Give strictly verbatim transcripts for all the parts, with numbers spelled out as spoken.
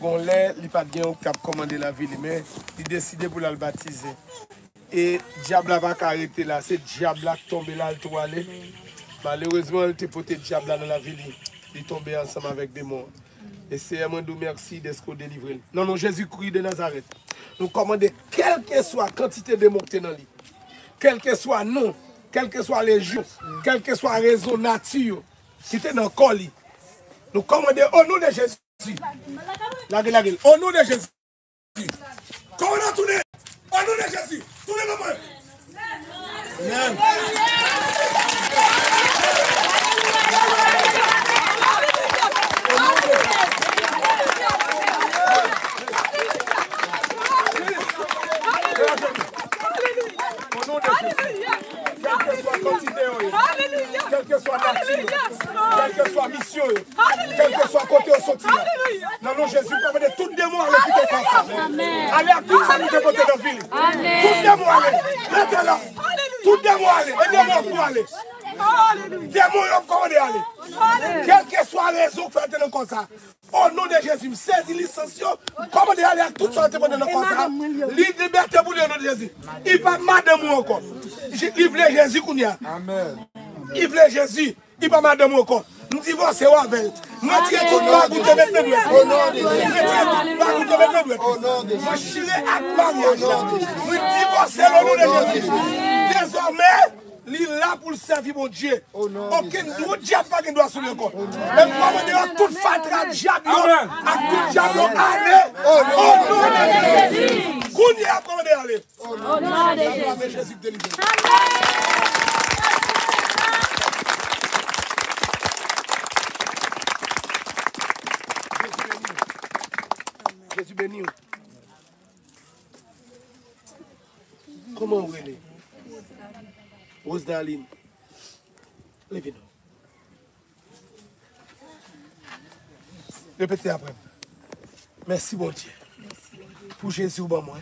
Gon lè, li pa t gen yon k t ap kòmande lavi li, men li deside pou l al batize. E dyab la pa ka rete la, se dyab la k tonbe la, l tou ale. Malerezman, l te pote dyab la nan lavi li. Li tonbe ansanm avèk demon an. E Seyè, mwen di w mèsi dèske w delivre l. Nan non Jezikri de Nazarèt, nou kòmande kèlkeswa kantite demon ki te nan li, kèlkeswa non, kèlkeswa lejyon, kèlkeswa rezon nati yo ki te nan kò li, nou kòmande o non de Jezi. Lage, lage l. O non de Jezi. Kòmanda tounen. O non de Jezi. Tounen nan mwen. Amen. O non de Jezi. Kèlkeswa kantite yo ye, kèlkeswa nati yo, kèlkeswa misyon yo, kèlkeswa kote yo soti a, nan non Jezi, m kòmande tout demon ale kite kò sa. Ale ak tout sa nou te pote nan vi l. Tout demon ale. Rete la. Tout demon ale. E demon yo pou ale. Demon yo m kòmande ale. Kèlkeswa rezon k fè l te nan kò sa, o non de Jezi, m sezi lisans yo. M kòmande ale ak tout sa yo te pote nan kò sa. Li libète pou li o non de Jezi. Li pa madanm ou ankò. Li vle Jezi kounye a. Li vle Jezi. Li pa madanm ou ankò. M divòse w avè l. M retire tout bag ou te met nan dwèt. M retire tout bag ou te met nan dwèt. Mwen chire ak maryaj la. Mwen divòse l o non de Jezi. Dezòmè, li la pou l sèvi Bondye. Okenn dwòt dyab pa gen dwa sou li ankò. Men m kòmande yo tout fatra dyab yo ak tout dyab yo ale. O non de Jezi. Kounye a kòmande ale. O non de Jezi. Jezi k delivre. Jezi beni w. Jezi beni w. Kòman w rele? Rosedaline. Leve non. Repete apre m. Mèsi Bondye pou Jezi ou ban mwen,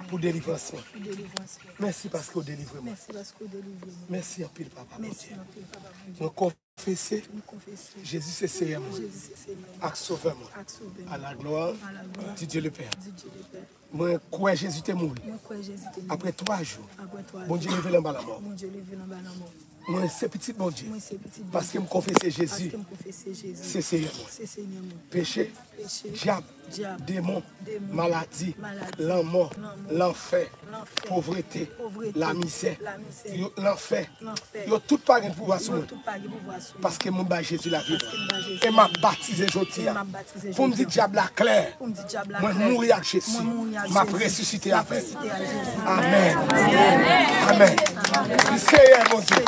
pou delivrans mwen. Mèsi paske w delivre mwen. Mèsi anpil Papa Bondye. Mwen konfese Jezi se Seyè mwen ak Sovè mwen. A la glwa di Dye Lepè. Mwen kwè Jezi te mouri. Mwen kwè Jezi te mouri. Apre twa jou, Apre twa Bondye jou, leve l anba lanmò. Bondye leve l anba lanmò. Mwen se pitit Bondye. Mwen se pitit Bondye. Paske m konfese Jezi Paske m konfese Jezi se Seyè mwen. Se Senyè mwen. Peche, Peche, dyab, dyab, demon, demon, maladi, maladi, lanmò, lanmò, lanfè, lanfè, povrete, povrete, lamizè, lamizè, yo, lanfè, lanfè, yo tout pa gen pouvwa sou mwen. Yo tout pa gen pouvwa sou mwen. Paske mwen bay Jezi lavi mwen. Paske m bay Jezi lavi mwen. E m ap batize jodi a. E m ap batize jodi a. Pou m di dyab la klè. Pou m di dyab la klè. Mwen mouri ak Jezi. Mwen mouri ak Jezi. M ap resisite avè l. M ap resisite ak Jezi. Amèn. Amèn. Amèn. Seyè Bondye.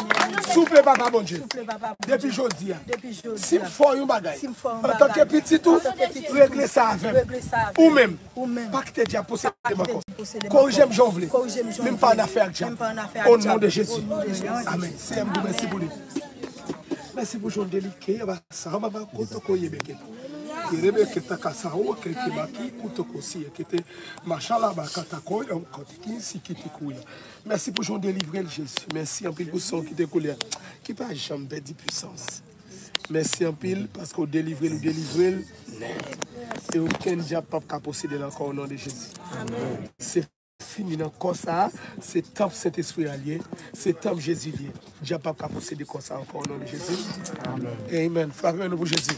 Souple Papa Bondye. Souple Papa Bondye. Depi jodi a. Depi jodi a. Si m fè w yon bagay, si m fè w yon bagay, antanke pitit ou, antanke pitit ou, regle sa avè m. Regle sa avè m. Ou menm. Ou menm. Pa kite dyab posede m ankò. Pa kite dyab posede m ankò. Korije m jan w vle. Korije m jan w vle. Men m pa annafè ak dyab. Men m pa annafè ak dyab. O non de Jezi. O non de Jezi. Amèn. Seyè, m di w mèsi pou li. Mèsi pou jan w delike, ba sa, ba ba, koto ko ye beke. Yere beke taka sa, o ke ki baki, koto ko si, ke te, machala ba kata ko, yon kote ki si ki te kou ya. Mèsi pou jan w delivre l, Jezi. Mèsi anpil pou san w ki te koule a, ki pa janm pèdi pwisans. Mèsi anpil paske w delivre l, ou delivre l nèt. E okenn dyab p ap ka posede l ankò, o non de Jezi. Amèn. Se fini nan kò sa a, se tanp Sentespri a l ye, se tanp Jezi l ye. Dyab p ap ka posede kò sa a ankò, o non de Jezi. Amèn. Amen. Frape men nou pou Jezi.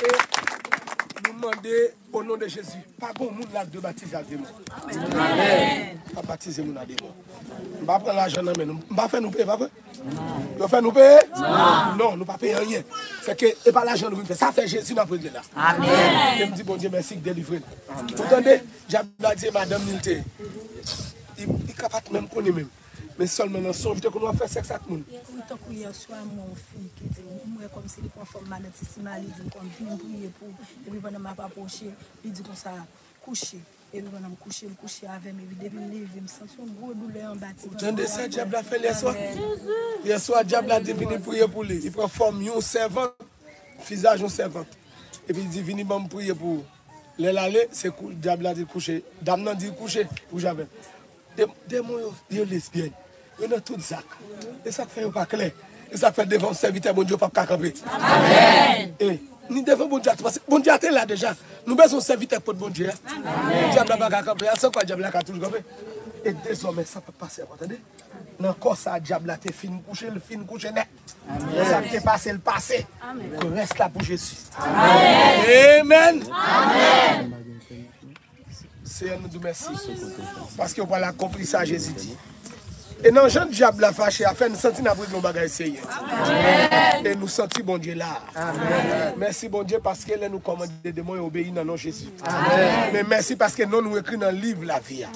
E nou mande, o non de Jezi, pa gon moun la k dwe batize ak demon. Amèn. Pa batize moun ak demon. M pa pran lajan nan men nou. M pa fè nou peye, pa vre? Yo fè nou peye? Non, nou pa peye anyen. Sèke e pa lajan nou vin fè. Sa fè Jezi n ap regle la. Amèn. E m di Bondye mèsi k delivre l. Ou tande? Dyab la di e madanm li l te ye. Li, li ka pa t menm konnen menm. Men sèlman nan sonj, li te konn w ap fè sèks ak moun. Wi, tankou yèswa, m wè yon fi ki di m, m wè kòmsi li pran fòm madan Ti Sima, li di m konn vin priye pou ou. Epi pandan m ap apwoche, li di konsa, kouche. Epi pandan m kouche, l kouche avè m, epi depi m leve, m santi yon gwo doulè anba ti vant mwen. Ou tande sa dyab la fè l yèswa? Yèswa, dyab la di vini priye pou li. Li pran fòm yon sèvant, vizaj yon sèvant. Epi li di, vini ban m priye pou ou. Lè l ale, se kou, dyab la di l kouche. Dam nan di l kouche, kouche avè l. De, demon yo, yo lesbyèn. Yo nan tout zak. E sa k fè yo pa klè. E sa k fè devan yon sèvitè Bondye w p ap ka kanpe. Amèn. E ni devan Bondye a tou, paske Bondye a te la deja. Nou bezwen yon sèvitè k pot Bondye a. Dyab la pa ka kanpe. A san kwa dyab la ka toujou kanpe? E dezòmè sa p ap pase ankò, tande. Nan kò sa dyab la te fin kouche, l fin kouche nèt. Sa k te pase, l pase. Ke rès la pou Jezi. Amèn. Senyè, nou di w mèsi. Paske w pral akonpli sa Jezi di. E nan jan dyab la fache a fè n santi n ap regle yon bagay serye. E nou santi Bondye la. Mèsi Bondye paske lè nou kòmande demon yo obeyi nan non Jezi. Men mèsi paske non nou ekri nan liv lavi a.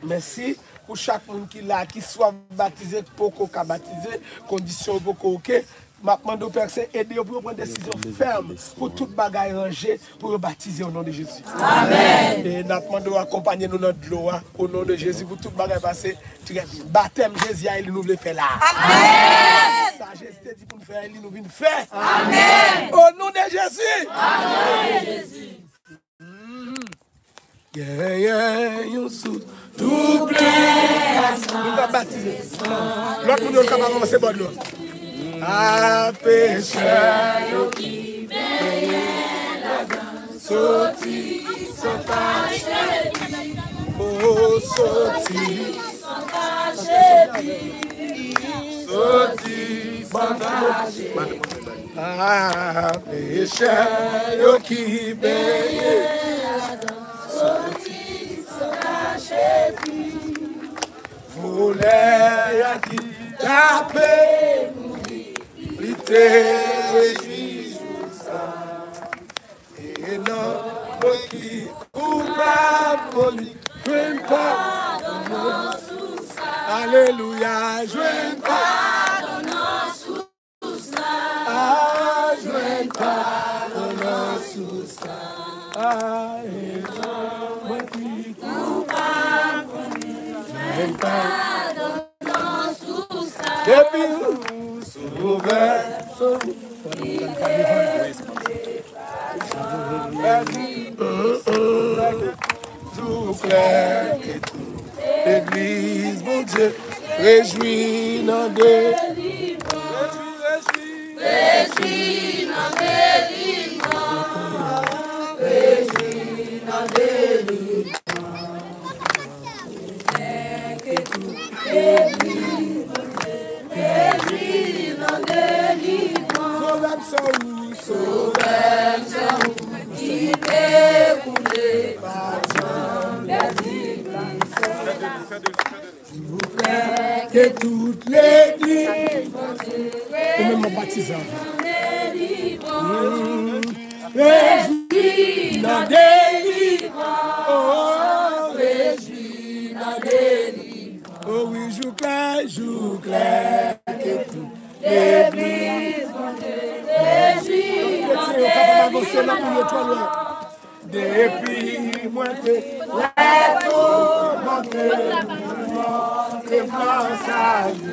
Mèsi pou chak moun ki la, ki swa batize, ki poko ka batize, kondisyon yo poko oke. M ap mande w, Pè Sen, ede yo pou yo pran desizyon fèm pou tout bagay ranje, pou yo batize o non de Jezi. Amèn. E n ap mande w akonpanye nou nan dlo a, o non de Jezi, pou tout bagay pase trè byen. Batèm Jezi a, e li nou vle fè la. Amèn. Sa Jezi te di pou n fè a, e li nou vin fè. Amèn. O non de Jezi. Amèn. Genyen yon sous tou plen. Nou ka batize. Lòt moun yo kapab avanse bò dlo a. A pechè yo ki benyen ladan, soti san tache. O, soti san tache. Soti san tache. A pechè yo ki benyen ladan, soti san tache. Vòlè a ki t ape mouri, li te rejwi jou sa. E non mwen ki koupab pou li jwenn padon nan sous sa. Alelouya, jwenn padon nan sous sa. A jwenn padon nan sous sa. A e non mwen ki koupab pou li jwenn padon nan sous sa. Depi ou sovè, sovè. Jou klè ke tout legliz Bondye rejwi nan delivrans. Rejwi nan delivrans. Rejwi nan delivrans. Sovè m san ou, Sovè m san ou, ki te koule, pa janm pèdi plis. Silvouplè, ke tout legliz, ou menm m ap batize avè w. Rejwi nan delivrans. O, rejwi nan delivrans. O wi, jou klè, jou klè, ke tout legliz Bondye rejwi. Kretyen yo kapab avanse la pou yo twò lwen. Depi mwen te wè toumante, mwen te pran sali.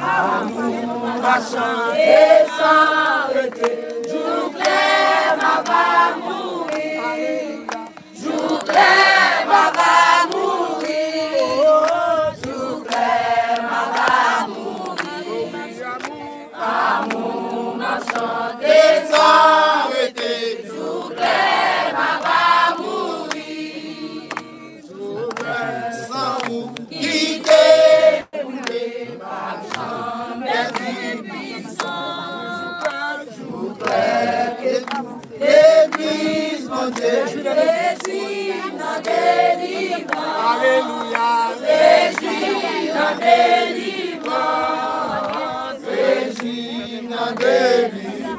Amou m a chante san rete, jou klè m a va mouri. Jou klè m a va mouri, jou klè m a va mouri. Amou m ap chante san rete, jou klè m a va mouri. San ou ki te koule, pa janm pèdi pwisans. Jou klè ke tou legliz Bondye rejwi nan delivrans. Alelouya. Rejwi nan delivrans. Rejwi nan delivrans.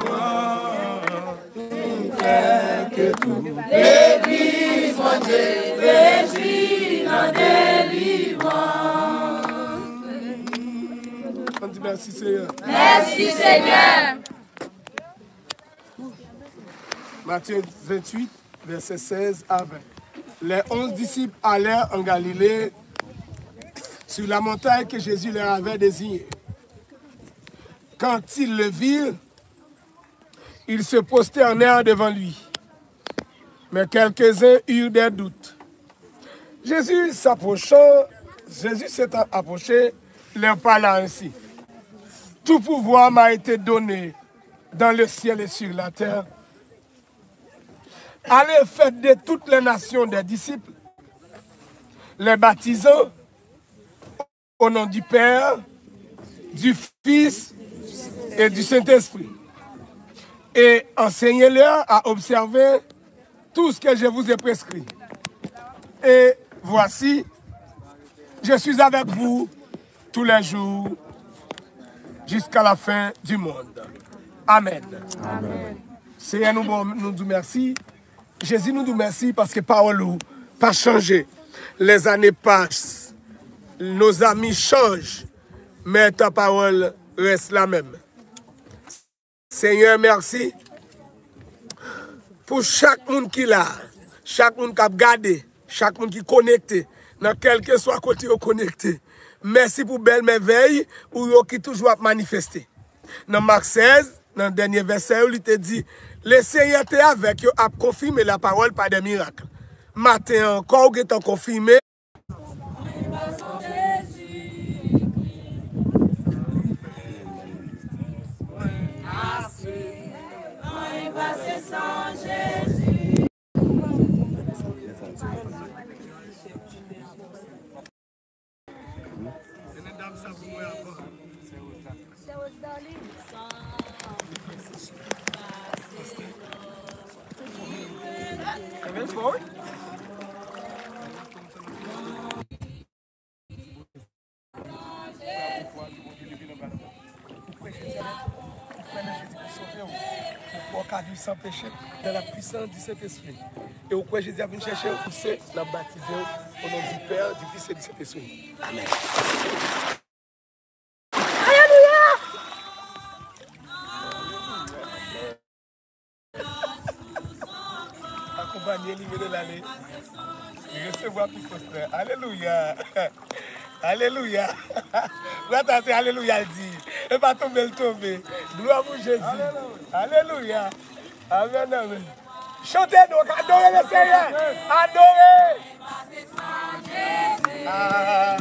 Jou klè ke tou legliz Bondye rejwi nan delivrans. Ann di mèsi, Senyè. Mèsi, Senyè. Matthieu vingt-huit, versets seize à vingt. Les onze disciples allèrent en Galilée, sur la montagne que Jésus leur avait désignée. Quand ils le virent, ils se prosternèrent devant lui. Mais quelques-uns eurent des doutes. Jésus s'approchant, Jésus s'étant approché, leur parla ainsi. Tout pouvoir m'a été donné dans le ciel et sur la terre. Allez, faites de toutes les nations des disciples, les baptisant au nom du Père, du Fils et du Saint-Esprit. Et enseignez-leur à observer tout ce que je vous ai prescrit. Et voici, je suis avec vous tous les jours jusqu'à la fin du monde. Amen. Amen. Seyè, nou bon, nou di w mèsi. Jezi, nou di w mèsi paske pawòl ou pa chanje. Les années passent, nos amis changent, mais ta parole reste la même. Senyè, mèsi pou chak moun ki la, chak moun k ap gade, chak moun ki konekte, nan kèlkeswa kote yo konekte. Mèsi pou bèl mèvèy ou yo ki toujou ap manifeste. Nan Mak sèz, nan dènye vèsè yo, li te di, Lesenyè te avèk yo, ap konfime lapawòl pa dè mirak. Maten an ankò, ou gentan konfime. Ou kwè Jezi ap, ou kwè nan Jezi pou sove w. Ou kwè w ka viv san peche dans la puissance du Saint-Esprit. E ou kwè Jezi ap vin chèche w, ou se l ap batize w au nom du Père, du Fils et du Saint-Esprit. Amen. Alelouya! Akonpanye li, mete l ale. Li resevwa pisans la. Alelouya. Alelouya. Frè sa se alelouya l di. E pa tonbe l tonbe. Glwa pou Jezi. Alelouya. Amèn, amèn. Chante donk, adore le Senyè. Adore. Ah,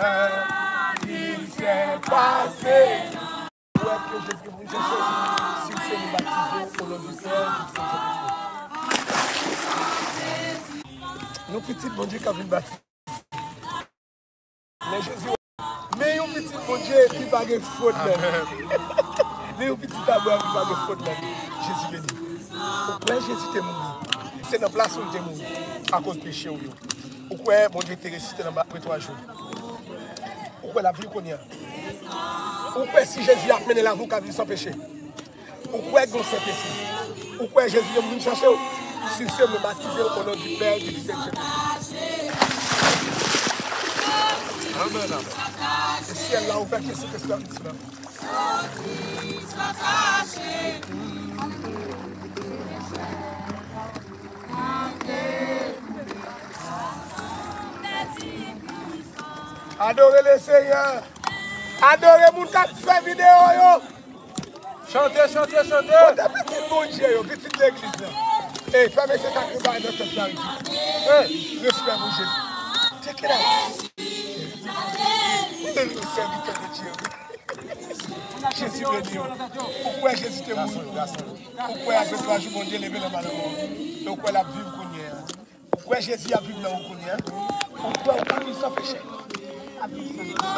ah, li fè pase. Ou wè ke Jezi gen pou vin chèche w, si w se nou batize w, o non di Pè, di Fis e di Sentespri. Yon pitit Bondye k ap vin batize. Men Jezi, men yon pitit Bondye ki pa gen fot nan li. Men yon pitit Abraram ki pa gen fot nan li. Jezi beni. Ou kwè Jezi te mouri? Se nan plas ou l te mouri akoz peche w yo. Ou kwè Bondye te resisite l apre twa jou? Ou kwè l ap viv kounye a? Ou kwè si Jezi ap mennen lavi w ka viv san peche? Ou kwè gen yon Sentespri? Ou kwè Jezi gen pou vin chache w? Si w se mwen batize w o non di Pè, di Fis e di Sentespri. Amèn, amèn. E syèl la ouvè ke Sentespri ap deside. Adore le Senyè. Adore moun k ap fè videyo yo. Chante, chante, chante. Kote pitit Bondye yo, pitit legliz la? Ey, fèmen se sa ki bay nan tèt la, wi. Ey, respè pou Jezi. Check it out. Alelouya, sèvitè de Dye. Jezi beni w. Ou kwè Jezi te mouri? Ou kwè apre twa jou Bondye leve l anba lanmò? E ou kwè l ap viv kounye a? Ou kwè Jezi ap viv nan ou kounye a? Ou kwè ou ka viv san peche? E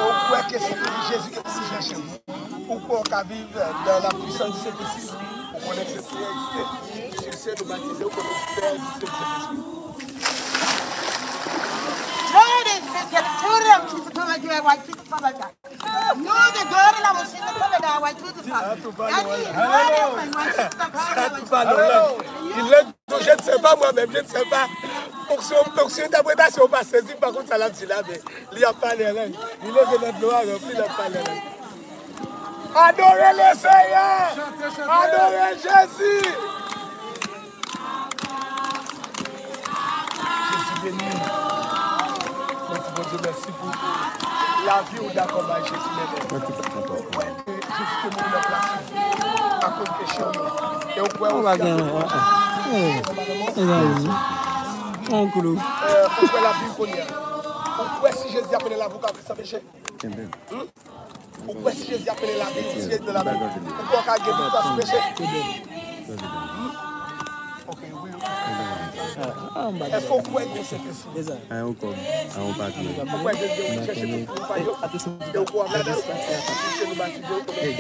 ou kwè ke se pou Jezi ke pou chèche w? Ou kwè ou ka viv dans la puissance du Saint-Esprit? Ou konnen ke Senyè egziste? Si w se nou batize w o non di Pè, di Fis e di Sentespri. Glory to the Lord, Jesus, come and do a white people, come and die. Glory, glory, la mochila, come and die, white people, come. Sa tou pa nòmal. Sa tou pa nòmal. Ki lè, je ne sais pas, mwen menm, je ne sais pas. Fonksyon, fonksyon entèpretasyon pa sezi, pa konn sa l ap di la, men li ap pale an lang. Li leve nan dlo a, ranpli l ap pale an lang. Adore le Senyè! Adore Jezi! Jezi beni w. Mwen di Bondye mèsi pou lavi w dakò bay Jezi, men. Jezi te mouri nan plas ou akoz peche w yo. E ou kwè osi akoz mò. Ou kwè l ap viv kounye a? Ou kwè si Jezi ap mennen lavi w ka viv san peche? Ou kwè si Jezi ap mennen lavi, si Jezi nan lavi, ou kwè w ka gen viktwa sou peche? Ok, wi, wi. Èske w kwè gen Sentespri? Ou kwè Jezi gen pou chèche tout moun pa yo? E ou kwè w ap ladan l? Si se nou batize, ou konnen.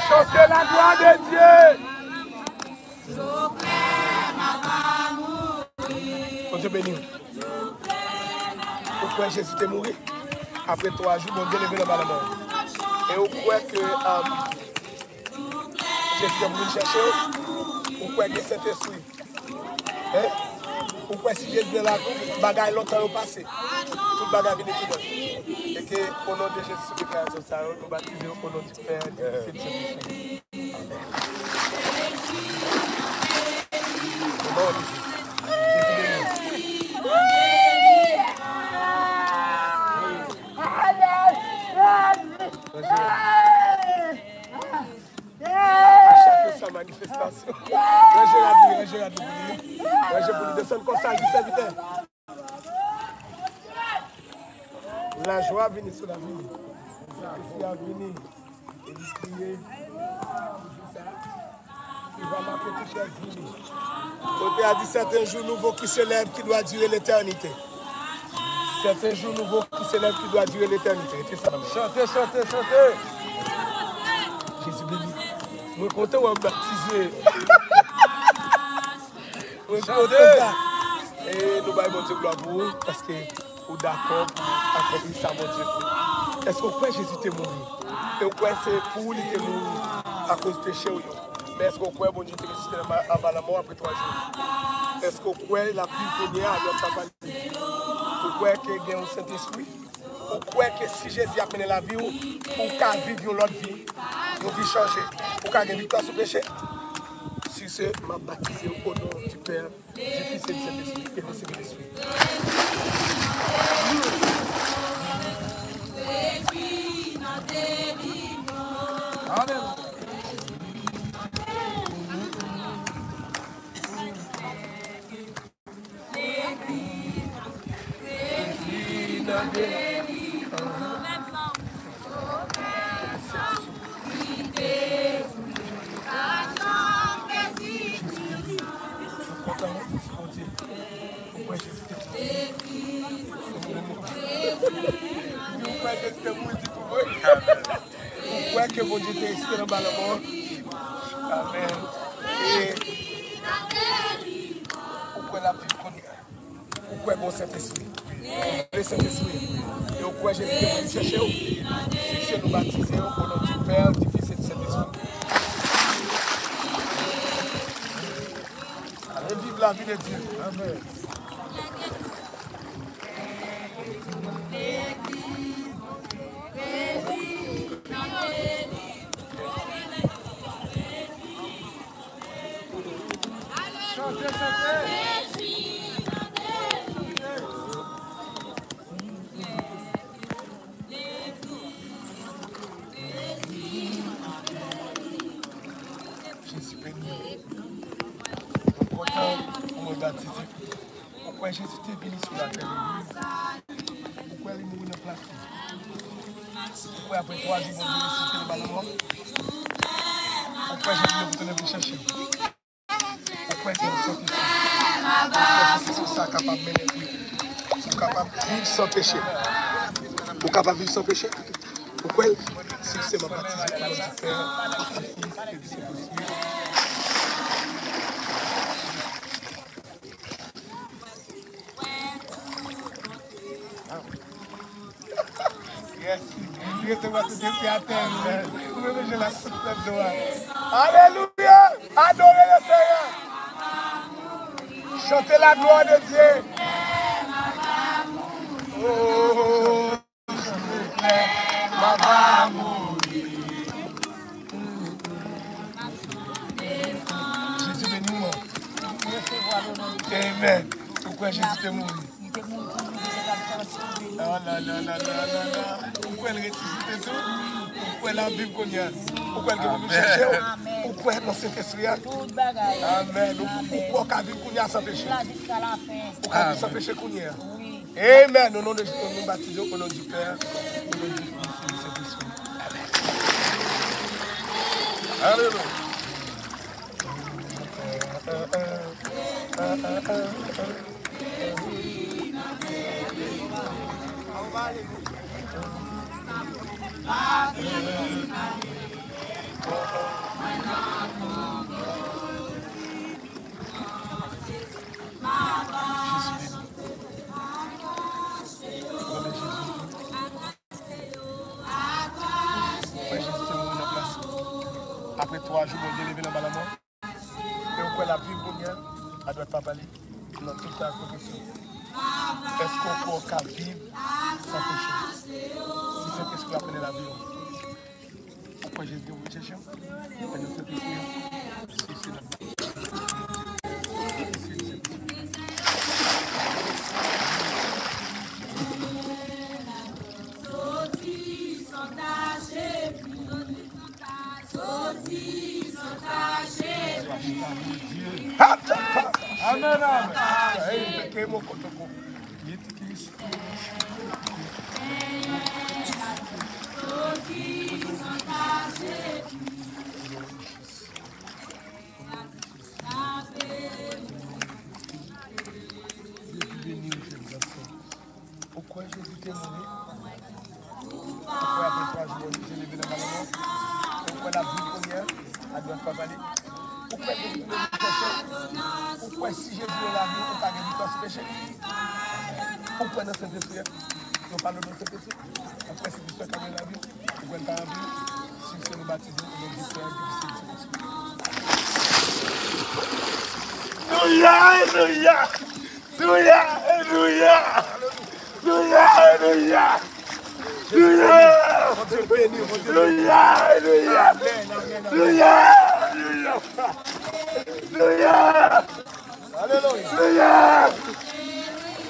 Chante la gloire de Dieu. Bondye beni w. Ou kwè Jezi te mouri? Apre twa jou, Bondye leve l anba lanmò. E ou kwè ke, um, Jezi te vin chèche w? Ou kwè gen Sentespri? Hein? Ou kwè si Jezi nan lavi w, bagay lontan yo pase. Tout bagay vin epi nèf. E ke, o non de Jezi, sou deklarasyon sa yo, nou batize w o non di Pè, di Fis e di Sentespri. Amen. O non de Jezi. Jezi beni w. A chak sa manifestasyon. Ranje rad li, ranje rad li pou li. Ranje pou li, desann konsa, di sèvitè. Lajwa vini sou lavi li. Sentespri a vini. E li priye. Li va make tout chèz vini. Kote a di, c'est un jour nouveau qui se lève, qui doit durer l'éternité. C'est un jour nouveau qui se lève, qui doit durer l'éternité. Rete sa nan men. Chante, chante, chante. Jezi beni. Mwen kontan wè m batize. Mwen kontan sa. E nou bay Bondye glwa pou ou, paske ou dakò pou akonpli sa Bondye vle. Èske w kwè Jezi te mouri? E w kwè se pou ou li te mouri akoz peche w yo? Men èske w kwè Bondye te resisite anba lanmò apre twa jou? Èske w kwè l ap viv kounye a, lè w ap pale? Ou kwè ke gen yon Sentespri? Ou kwè ke si Jezi ap mennen lavi w, ou ka viv yon lòt vi, yon vi chanje? Ou ka gen viktwa sou peche? Si se, m ap batize w o non di Pè, di Fis e di Sentespri, e di Sentespri. Alelouya. Ou kwè ke Bondye te resisite l anba lanmò? Amèn. E ou kwè l ap viv kounye a? Ou kwè gen yon Sentespri? Ou vle Sentespri? E ou kwè Jezi te vin chèche w? Si se nou batize w o non di Pè, di Fis e di Sentespri. Ale viv lavi de Dye. Amèn. Jezi beni w. Mwen kontan pou mwen batize. Ou kwè Jezi te vini sou latè li? Ou kwè li mouri nan plas li? Ou kwè apre twa jou Bondye resisite l anba lanmò? Ou kwè Jezi te retounen vin chèche w? Ou kwè gen yon Sentespri? Ou kwè Jezi Kris sa kapab mennen ou? Ou kapab viv san peche? Ou kapab viv san peche? Ou kwè l? Si se m ap batize w o non di Pè, di Fis e di Sentespri. Yes. Rete wè tout espri atè. Ou rete je la sou tèt do a. Alelouya! Adore le Seigneur. Chante la gloire de Dieu. Oh, m ap pa mouri. Amen. Ou kwè Jezi te mouri? Li te mouri pou nou, li te pral fè nou sove. Oh la la la la la la. Ou kwè l resisite tou? Ou kwè l ap viv kounye a? Ou kwè l gen pou vin chèche w? Amen. Ou kwè nan Sentespri a? Tout bagay. Amen. Ou, ou kwè w ka viv kounye a san peche? Viv la jiska lafen. Ou ka viv san peche kounye a? Wi. Amen. Au nom de Jésus, nou batize au nom du Père, au nom du Fils et du Saint-Esprit. Amen. Alelouya. Frè Jezi te mouri nan plas ou. Apre twa jou, Bondye leve l anba lanmò. E ou kwè l ap viv kounye a, adwat Papa li, nan tout sa ak pwofesyon. Èske ou kwè w ka viv san peche? Si Sentespri a konnen lavi w. Ou kwè Jezi gen pou vin chèche w? Ou kwè nan Sentespri a? Si se nan Amen, amen. Hey, que mo kotoko. Ou kwè Jezi te mouri? Ou kwè apre twa jou, Bondye leve l anba lanmò? Ou kwè l ap viv kounye a, adwat Papa li? Ou kwè Jezi te vin chèche w? Ou kwè si Jezi nan lavi w, ou pa gen viktwa sou peche? Ou kwè nan Sentespri a? Nou pale nan Sentespri. Ou kwè Sentespri a ka nan lavi w? Ou kwè l ka ranpli w? Si se nou batize, ou nan viktwa, viktwa, viktwa. Alelouya, alelouya. Alelouya, alelouya. Alelouya, alelouya. Alelouya. Alelouya, alelouya. Alelouya, alelouya. Alelouya. Alelouya.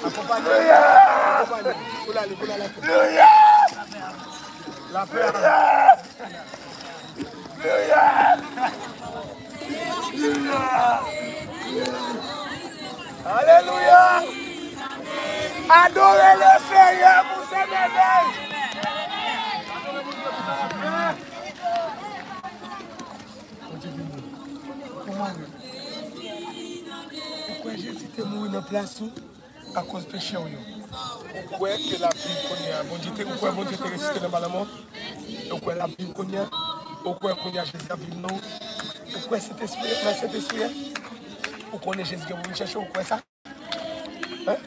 Akonpanye. Akonpanye. Pou l ale, pou l ale. Alelouya. Lapè. Alelouya. Alelouya! Alelouya! Adore le Seigneur pour ce merveille! Ou kwè Jezi te mouri nan plas ou? Akoz peche w yo. Ou kwè ke l ap viv kounye a? Bondye te, ou kwè Bondye te resisite l anba lanmò? Ou kwè l ap viv kounye a? Ou kwè kounye a Jezi ap viv nan ou? Ou kwè Sentespri, nan Sentespri a? Ou konnen Jezi gen pou vin chèche w, ou kwè sa? Hein?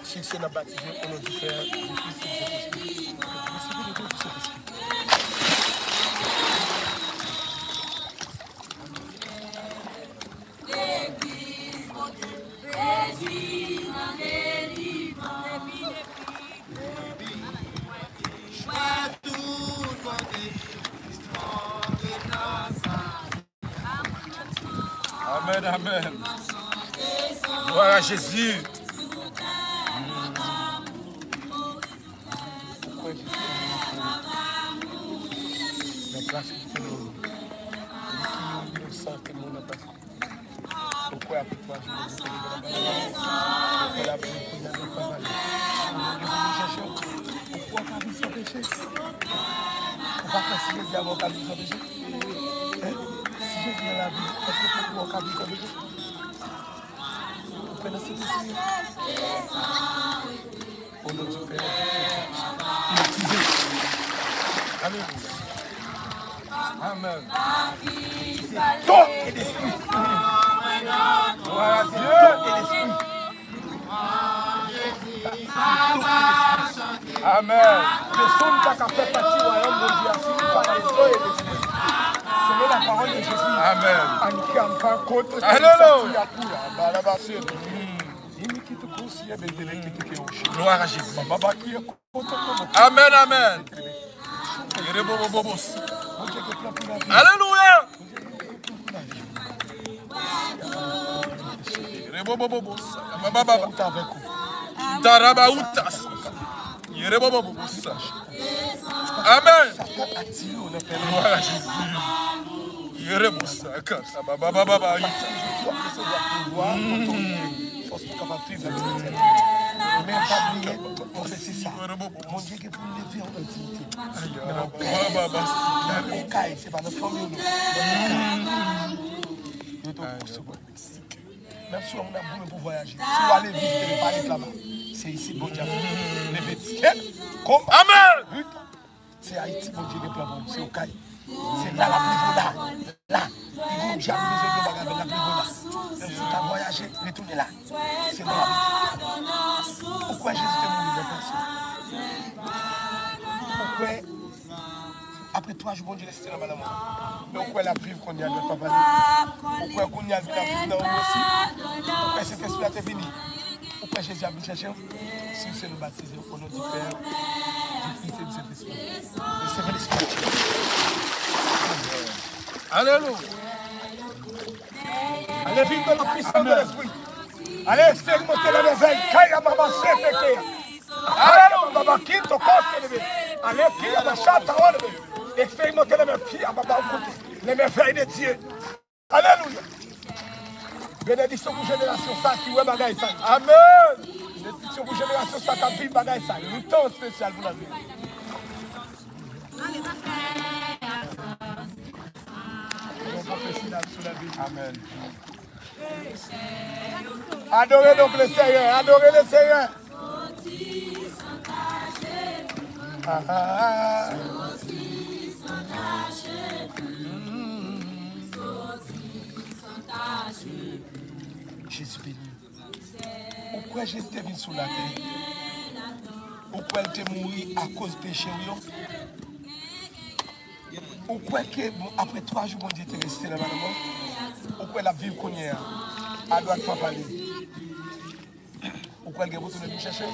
Si se nan batize, au nom du Père, du Fils et du Saint-Esprit. Amen, amen. Gloire à Jésus. Ou kwè Jezi te mouri pou ou? Nan plas ou te mouri. Ou ki inosan te mouri nan plas ou. Ou kwè apre twa jou, Jezi te leve nan mò. Ou kwè l ap viv kounye a nan plas ou. Ou kwè w ka viv san peche? Ou pa kwè si Jezi avè w, w ka viv san peche? Hein? Si Jezi nan lavi w, èske w kwè w ka viv san peche? Ou kwè nan Sentespri a? Au nom du Père, du Fils et du Saint-Esprit. Alelouya. Amen. Corps et d'esprit. Gloire à Dieu. Corps et d'esprit. Amen. Pèsonn pa ka fè pati wayòm Bondye a si li pa nan corps et d'esprit. Selon la parole de Jésus. Amen. Alelouya. Gloire à Jésus. Amen, amen. Alelouya. Bobobobo, sa, ba, ba, ba, ba. Taraba utas. Yere bobobobo, sa. Amen. Glwa a Jezi. Yere bo sa, ka, sa, ba, ba, ba, ba, ba, ita. Fòs pou kapab viv nan Bondye. Men pa bliye, konfese sa. Bondye gen pou l leve w nan diyite. Men nan kay, se pa nan fanmi w non. Nan kay. Yo te w posibò. Menm si w wè moun ap goumen pou vwayaje, si w ale vizite le palais laba, se isit Bondye ap leve tèt kòm. Amen. Se Ayiti Bondye gen plan pou ou, se Okay. Se la l ap leve w la, la. Li gon dyab bezwen gen bagay avè l, l ap leve w la. Menm si w ta vwayaje, retounen la. Se la w ap rete. Ou kwè Jezi te mouri nan plas ou? Ou kwè apre twa jou Bondye resisite l anba lanmò? Men ou kwè l ap viv kounye a dwat papa li? Ou kwè kounye a l vin ap viv nan ou osi? Ou kwè Sentespri a te vini? Ou kwè Jezi ap vin chèche w? Si w se nou batize w, o non di Pè, di Fis e di Sentespri. Di Sentespri. Alelouya. Allez vivre dans la puissance de l'Esprit. Allez expérimenter les merveilles. Kaya baba sete ke. Alelouya. Baba kito kose leve. Allez kaya baba chata oleve. Expérimenter les merveilles. Kaya baba koute. Les merveilles de Dieu. Alelouya. Benediksyon pou jenerasyon sa ki wè bagay sa. Amen. Benediksyon pou jenerasyon sa k ap viv bagay sa. Yon tan espesyal pou lavi. Amen. Adorez donc le Seigneur. Adorez le Seigneur. Ah, ah, ah. Jezi beni. Ou kwè Jezi te vin sou latè? Ou kwè l te mouri akoz peche w yo? Ou kwè ke bon, apre twa jou Bondye te resisite l anba lanmò? Ou kwè l ap viv kounye a, adwat papa li? Ou kwè l gen pou tounen vin chèche w?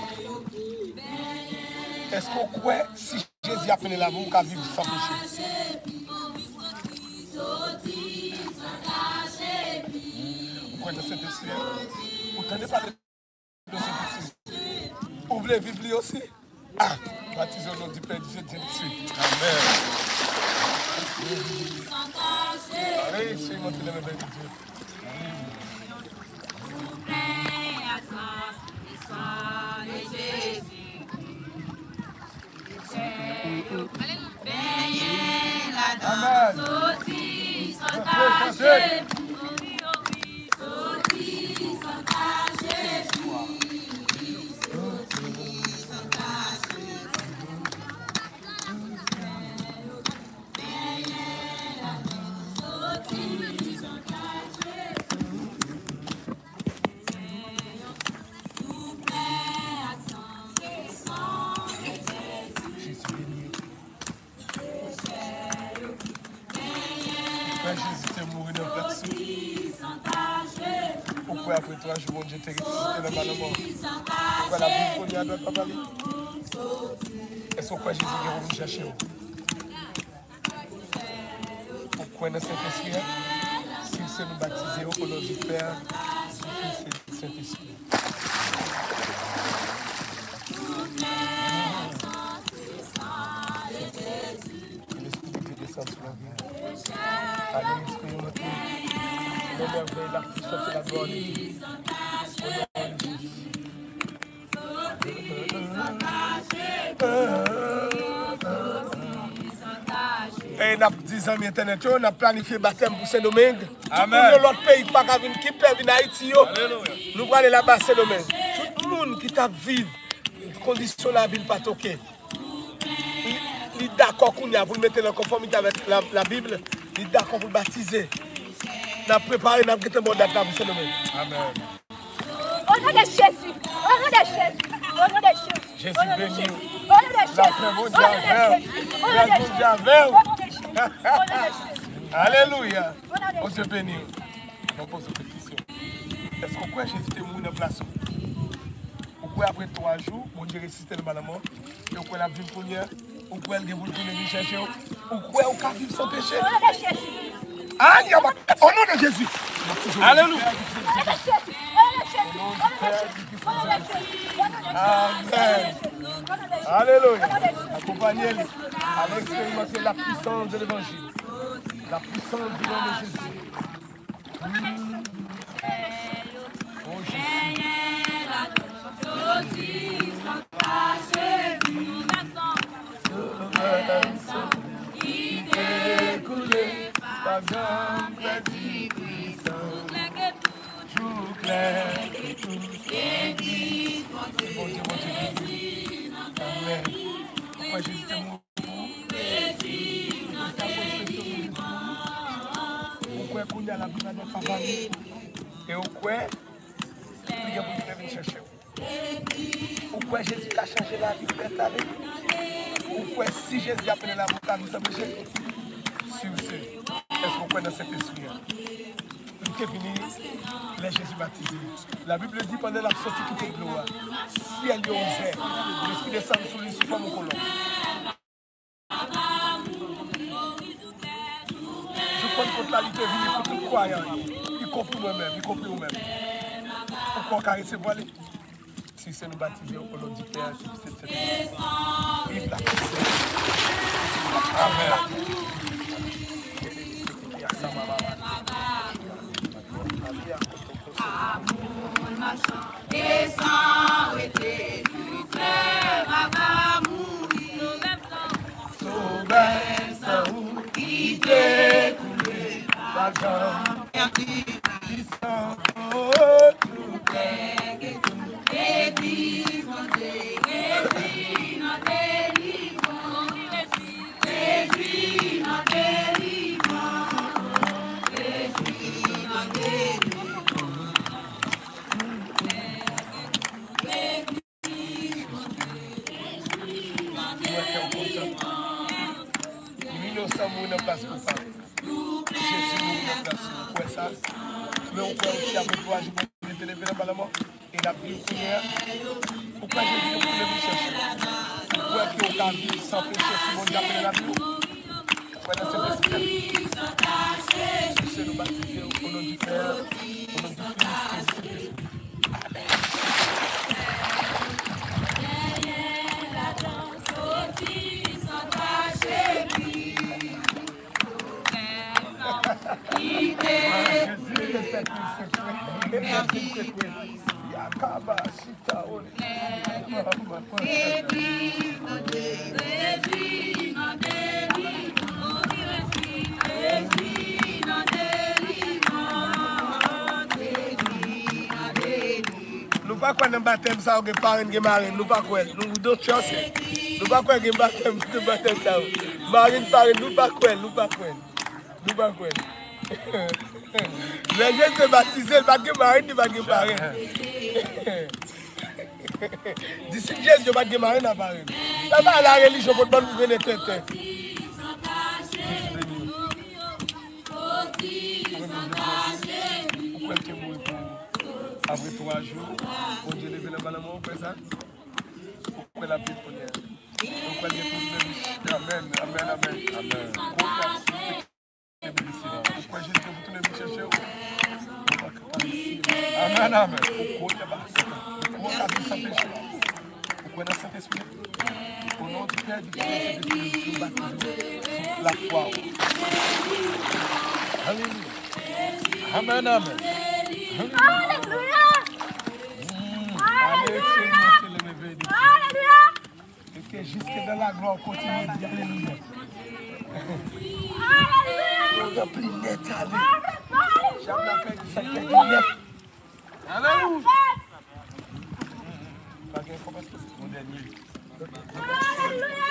Èske w kwè si Jezi ap mennen lavi w, ou ka viv san peche? Ou kwè nan Sentespri a? Ou tande pale de Sentespri? Ou vle viv li osi? Ah, batize o non di Pè, di Fis, di Sentespri. Amen. Allez, expérimenter les merveilles de Dieu. Amen. Ou kwè Jezi te mouri nan plas ou? Ou kwè apre twa jou Bondye te resisite l anba lanmò? Ou kwè l ap viv kounye a dwat papa li? Èske ou kwè Jezi gen pou vin chèche w? Ou kwè nan Sentespri a? Si w se nou batize w o non di Pè, di Fis e di Sentespri. Ke Lespri de Dye desann sou lavi w. Ale eksperimante le mèvèy, la pwisans e la glwa de Dye. O non de Jezi. E n ap di zanmi entènèt yo, n ap planifye batèm pou Sendomeng. Tout moun nan lòt peyi ki pa ka vin, ki pè vin Ayiti yo, nou prale laba Sendomeng. Tout moun ki t ap viv kondisyon lavi l pa t oke, li, li dakò kounye a pou l mete l an konfòmite avèk la, Labib, li dakò pou l batize. N ap prepare, n ap gentan ba w dat la pou Sendomeng. Amen. O non de Jezi. O non de Jezi. O non de Jezi. Jezi beni w. O non de Jezi. Lapè Bondye avè w. Grâce Bondye avè w. O non de Jezi. O non de Jezi. Alelouya. Bondye beni w. Mwen poze w kèk kesyon. Èske w kwè Jezi te mouri nan plas ou? Ou kwè apre twa jou, Bondye resisite l anba lanmò? E ou kwè l ap viv kounye a? Ou kwè l gen pou l tounen vin chèche w? Ou kwè ou ka viv san peche? Alelouya! O non de Jezi! Alelouya! Amen. Alelouya. Akonpanye li. Al eksperimente la puissance de l'évangile. La puissance du nom de Jésus. Oh Jésus. Jou klè ke tout legliz Bondye, Bondye vini. Amen. Ou kwè Jezi te mouri pou ou? Ou kwè kounye a l ap vin avè papa li? E ou kwè li gen pou vin chèche w? Ou kwè Jezi ka chanje lavi w, fè sa vre? Ou kwè si Jezi ap mennen l avè w, ou ka viv san peche? Sur ce, èske ou kwè nan Sentespri a? Li te vini lè Jezi batize. La Bible di, pandan l ap soti kite dlo a, syèl yo ouvè, Lespri desann sou li sou fòm yon kolonb. Jou Pantekòt la, li te vini pou tout kwayan yo, ikonpri mwen menm, ikonpri ou menm. Ou kwè w ka resevwa li? Si se nou batize o non di Pè, di Fis e di Sentespri. Viv la puissance. Amen. Desann rete, Luther pa mouri. Sovè san ou ki te koule pa janm pèdi. San ou tou kè ke tou legliz Bondye rejwi nan delivrans. Rejwi nan delivrans. Rejwi nan delivrans. Li inosan mouri nan plas ou pa. Jezi mouri nan plas ou. Ou kwè sa? Men ou kwè osi apre twa jou Bondye te leve l anba lanmò? E l ap viv kounye a? Ou kwè Jezi te pou vle vin chèche w? Ou kwè ke ou ka viv san peche si Bondye ap mennen lavi w? Ou kwè nan Sentespri a? Si se nou batize o non di Pè, o non di Fis e di Sentespri. Nou pa kwè nan batèm sa yo gen parenn, gen marenn, nou pa kwè. Nou don't trust it. Nou pa kwè gen batèm, gen batèm sa yo. Marenn, parenn, nou pa kwè, nou pa kwè. Nou pa kwè. Lè Jezi te batize, li pa t gen marenn, li pa t gen parenn. Disip Jezi yo pa t gen marenn a parenn. Sa pa la relijyon pot bann pou vene tenten. Ou kwè l te mouri pou ou? Apre twa jou, Bondye leve l anba lanmò, ou kwè sa? Ou kwè l ap viv kounye a? Ou kwè l gen pou l menm? Amèn, amèn, amèn. Amèn. Ou kwè Jezi gen pou tounen vin chèche w? Amèn, amèn. Ou kwè w ka viv san peche? Ou kwè nan Sentespri? O non di Pè, di Fis e di Sentespri, nou batize w sou lafwa w. Alelouya. Amèn, amèn. Alelouya. Mm. Alelouya. Alelouya. E ke jiske dan la glwa w kontinye di alelouya. Alelouya. Ou ranpli nèt ale. Dyab la pèdi sa k pèdi nèt. Alelouya. Pa gen kòmansman, se yon dènye. Alelouya.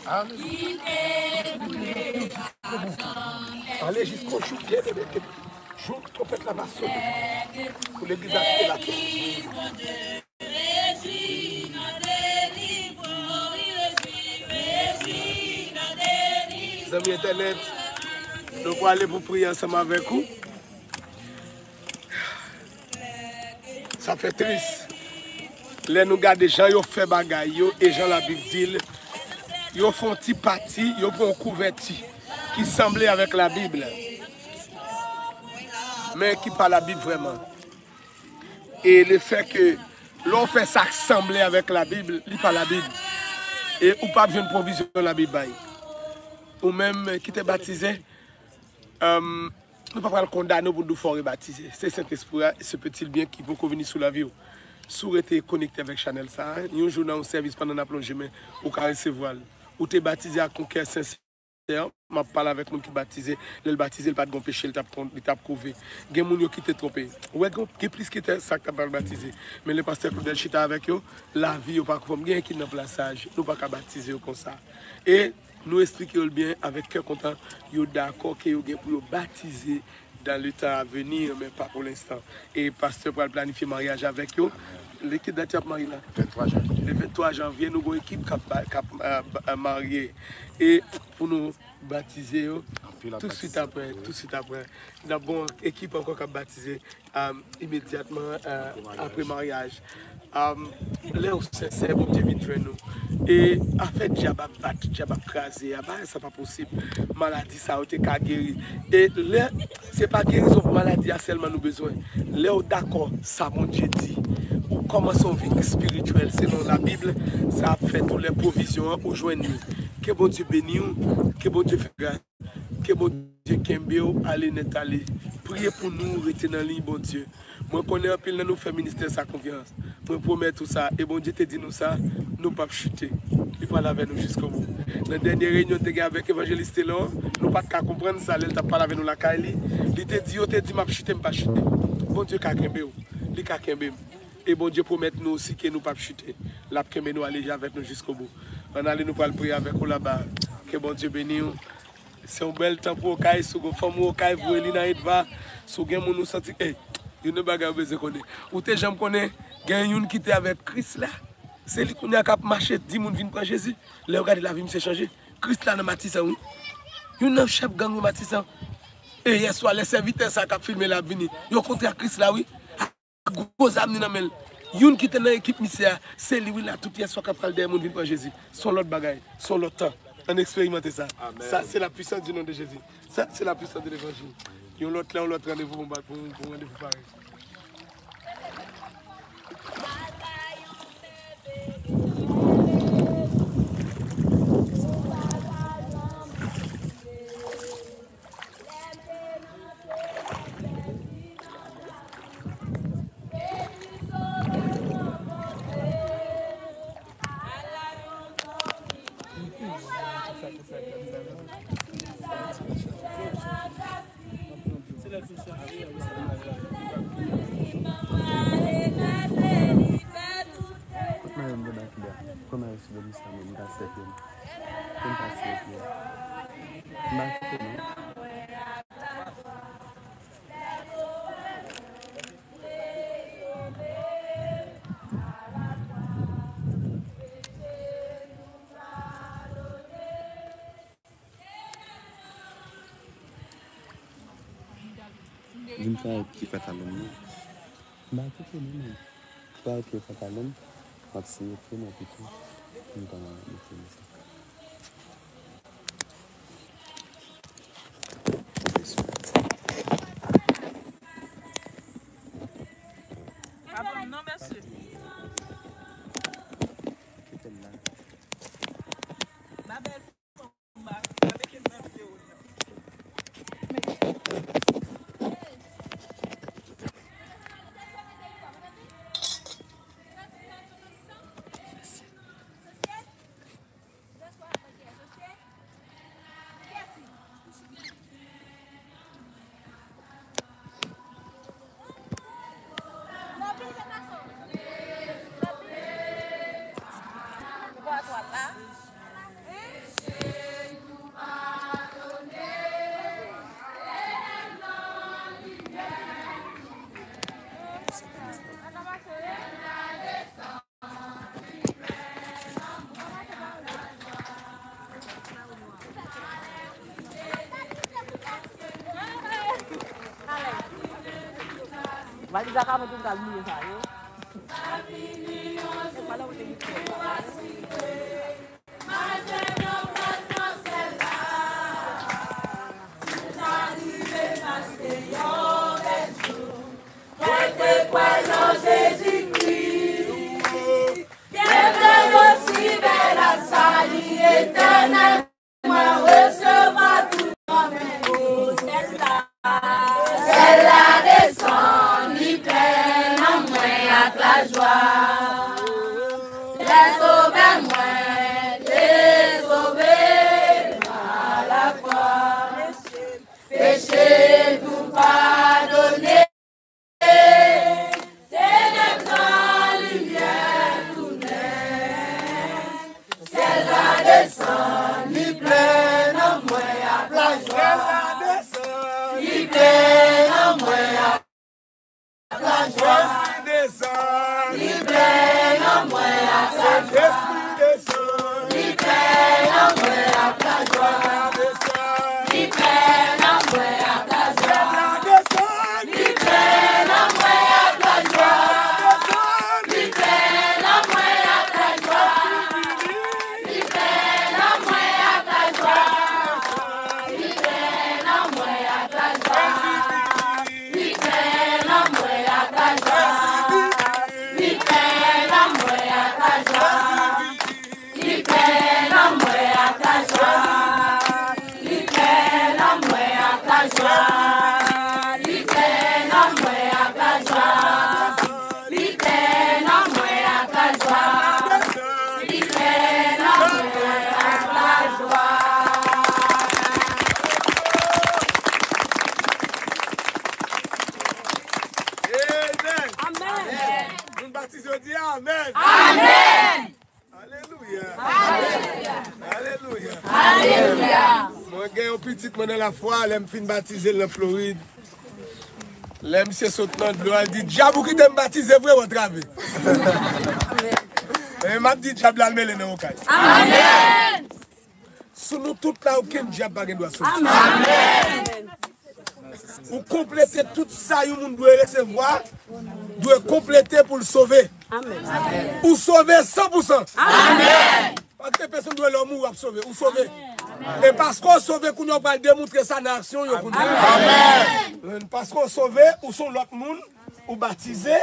Ale jiskobou. Ale jiskobou. Jouk twonpèt la va sone. Pou legliz la kite latè. Zanmi entènèt, nou prale pou priye ansanm avèk ou. Sa fè tris. Lè nou gade jan yo fè bagay yo e jan Labib di l, yo fè yon ti pati, yo pran yon kouvèti ki sanble avèk Labib la, men ki pa Labib vrèman. E lefètke lè w fè sa k sanble avèk Labib, li pa Labib. E ou p ap jwenn pwovizyon Labib bay. Ou menm ki te batize, Èm, nou pa pral kondane w pou n di w fò w rebatize. Se Sentespri a, se petit bien ki poko vini sou lavi w. Si w rete konekte avèk chanèl sa a, yon jou nan yon sèvis pandan n ap lonje men, ou ka resevwa l. Ou te batize ak yon kè sensè, m ap pale avèk moun ki batize, lè l batize, l pa t gen peche, l t ap kon-, li t ap kouve. Gen moun yo ki te twonpe. Ou wè, gen, gen plis ki te sa k t ap pral batize. Men lè pastè Claudel chita avèk yo, lavi yo pa konfòm. Gen ki nan plasaj, nou pa ka batize yo konsa. E Nou esplike yo l byen avèk kè kontan, yo dakò ke yo gen pou yo batize dans le temps à venir, men pa pou lenstan. E pastè pral planifye maryaj avèk yo. Lè ki dat y ap marye la? Venntwa janvye. Le venntwa janvye, nou gon ekip k ap ba-, k ap, euh, ba-, euh, marye. E pou nou batize yo, tout swit apre, tout swit apre. N ap gon ekip ankò k ap batize. Imedyatman apre maryaj. Lè w sensè, Bondye vin jwenn ou. E afè dyab ap bat, dyab ap kraze a, bagay sa pa posib. Maladi sa yo te ka geri. E lè, se pa gerizon pou maladi a sèlman nou bezwen. Lè w dakò sa Bondye di, ou kòmanse yon vi espirityèl selon Labib, sa ap fè tou lè pwovizyon an ou jwenn li. Ke Bondye beni w, ke Bondye fè gras. Ke Bondye kenbe w ale nèt ale. Priye pou nou, rete nan liy Bondye. Mwen konnen anpil nan nou fè ministè sa konfyans. Mwen pwomèt ou sa, e Bondye te di nou sa, nou p ap chite. Li pral avè nou jiskobou. Nan dènye reyinyon n te gen avèk Evanjelis Telor, nou pa t ka konprann sa lè l t ap pale avè nou lakay li. Li te di, yo te di m ap chite, m pa chite. Bondye ka kenbe w. Li ka kenbe m. E Bondye pwomèt nou osi ke nou p ap chite. L ap kenbe nou ale avèk nou jiskobou. Ann ale, nou pral priye avèk ou laba. Ke Bondye beni w. Se yon bèl tan pou Okay. Si w gon fanm ou Okay, voye li nan Edva. Si w gen moun ou santi, ey, youn nan bagay ou bezwen konnen. Ou te janm konnen gen youn ki te avèk Kris la? Se li kounye a k ap mache di moun vin pran Jezi. Lè yo gade lavi misye chanje. Kris la nan Matisan, wi. Youn nan chèf gang yo Matisan. E yèswa, lè sèvitè sa k ap filme la ap vini, yo kontre ak Kris la, wi. Gwo zam ni nan men l. Youn ki te nan ekip misye a, se li wi la, tout yèswa k ap pral dèyè moun vin pran Jezi. Se yon lòt bagay, se yon lòt tan. Ann eksperimante sa. Sa, se la puissance du nom de Jésus. Sa, se la puissance de l'évangile. Yon lòt lè, yon lòt randevou pou, pou, pou randevou parèy. Kot mari m debake la? Kot mari sou domi sa menm, m ka sèt yo. Pou m pa sèt yo. M pa kite non. Di m sa ki fèt a lòm nan. M pa kite non, men. Sa ki fèt a lòm, m ap siye pou mwen pito. M pa mete m sa. Pa ban m non, mesye. Kite m la. Ma bèl fanm, pa mete m nan videyo. Aviza ka mwen tou m ka bliye sa yo. Mwen te kwè nan Jezikri, byenveni osi bèl a sali etènèl. Mwen resevwa tout nan men yo, sèl la. Sèl la desann, li plen nan mwen ak lajwa. Lè Sovè mwen te sove pa lafwa, peche tou padone. Tenèb nan limyè tounen. Syèl la desann, li plen nan mwen ak lajwa. Syèl la desann, li plen nan mwen ak lajwa. Jezi desann, li plen nan mwen ak lajwa. Sentespri desann, li plen nan mwen ak lajwa. Li plen nan mwen ak lajwa. Li plen nan mwen ak lajwa. Li plen nan mwen ak lajwa. Li plen nan mwen ak lajwa. Li plen nan mwen ak lajwa. Li plen nan mwen ak lajwa. Li plen nan mwen ak lajwa. Li plen nan mwen ak lajwa. Li plen nan mwen ak lajwa. Li plen nan mwen ak lajwa. Li plen nan mwen ak lajwa. Li plen nan mwen ak lajwa. Amen. Amen. Moun batize yo di amen. Amen. Alelouya. Alelouya. Alelouya. Mwen gen yon pitit mwen nan lafwa, lè m fin batize l nan Florid. Lè misye sot nan dlo a, l di, "Dyab, ou kite m batize vre, w antrave." E m ap di dyab la al mele nan yon kay. Amen. Sou nou tout la, okenn dyab pa gen dwa soti. Amen. Ou konplete tout sa yon moun dwe resevwa, dwe konplete pou l sove. Amen. Ou sove san pou san. Amen. Pa gen pèsonn dwe lè w mouri w ap sove. Ou sove. E paske w sove kounye a, w pral demontre sa nan aksyon w yo kounye a. Amen. Paske w sove, ou se yon lòt moun, ou batize,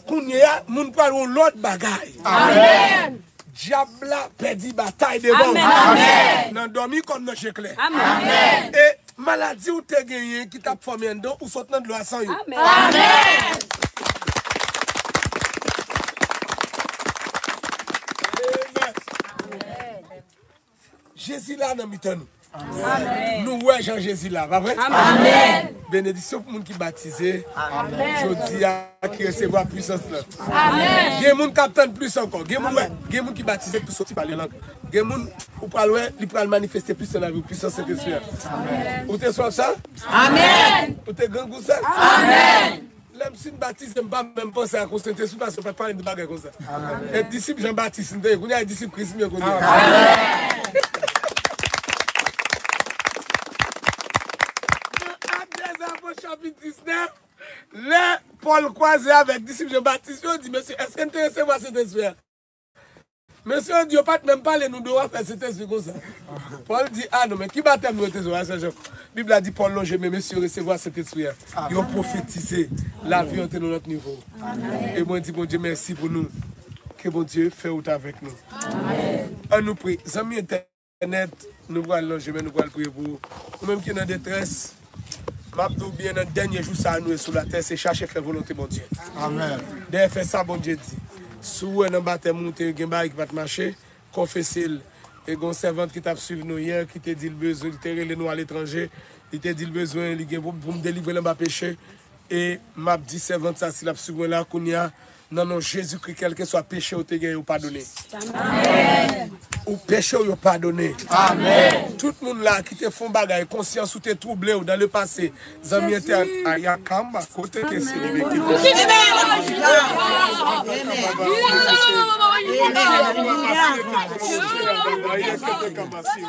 kounye a, moun pral yon lòt bagay. Amen. Dyab la pèdi batay devan w. Amen. Nan dòmi kòm nan je klè. Amen. E maladi ou te genyen ki t ap fòme anndan w, ou sot nan dlo a san yo. Amen. Jezi la nan mitan nou. Amen. Nou wè jan Jezi la, pa vre? Amen. Benediksyon pou moun ki batize. Amen. Jodi a ki resevwa pwisans lan. Amen. Gen moun k ap tann plis ankò. Gen moun wè, gen moun ki batize pou soti pale lang. Gen moun ou pral wè, li pral manifeste plis nan lavi w, pwisans Sentespri a. Amen. Ou te swaf sa? Amen. Ou te grangou sa? Amen. Lè m fin batize, m pa menm panse ak yon Sentespri, paske yo pa t pale m de bagay konsa. Amen. E disip Jan Batis m te ye, kounye a e disip Kris m ye kounye a. Amen. Nan Ak dèzapot chapit diznèf, lè Pòl kwaze avèk disip Jan Batis yo, di, "Mesye, èske n te resevwa Sentespri a?" Mesye yo di yo pa t menm pale nou de yon afè Sentespri konsa. Pòl di, "A non, men ki batèm nou te resevwa, sè Jan?" Bib la di Pòl lonje men, mesye yo resevwa Sentespri a. Yo pwofetize, lavi yo antre nan lòt nivo. E mwen di Bondye mèsi pou nou. Ke Bondye fè wout avèk nou. Ann nou priye. Zanmi entènèt, nou pral lonje men, nou pral priye pou ou. Ou menm ki nan detrès, m ap di w byen, nan dènye jou sa a nou ye sou latè, se chache fè volonte Bondye. Amen. Dayè, fè sa Bondye di. Si w wè nan batèm ou te gen bagay ki pa t mache, konfese l. E gen yon sèvant ki t ap swiv nou yè, ki te di l bezwen, li te rele nou aletranje, li te di l bezwen, li gen pou, pou m delivre l anba peche. E m ap di sèvant sa, si l ap swiv mwen la kounye a, nan non Jezikri, kèlkeswa peche w te gen, yo padone. Amen. Ou peche w, yo padone. Amen. Tout moun la ki te fè yon bagay, konsyans ou te twouble w dans le passé, zanmi entènèt, ayakamba, kote ke se li ki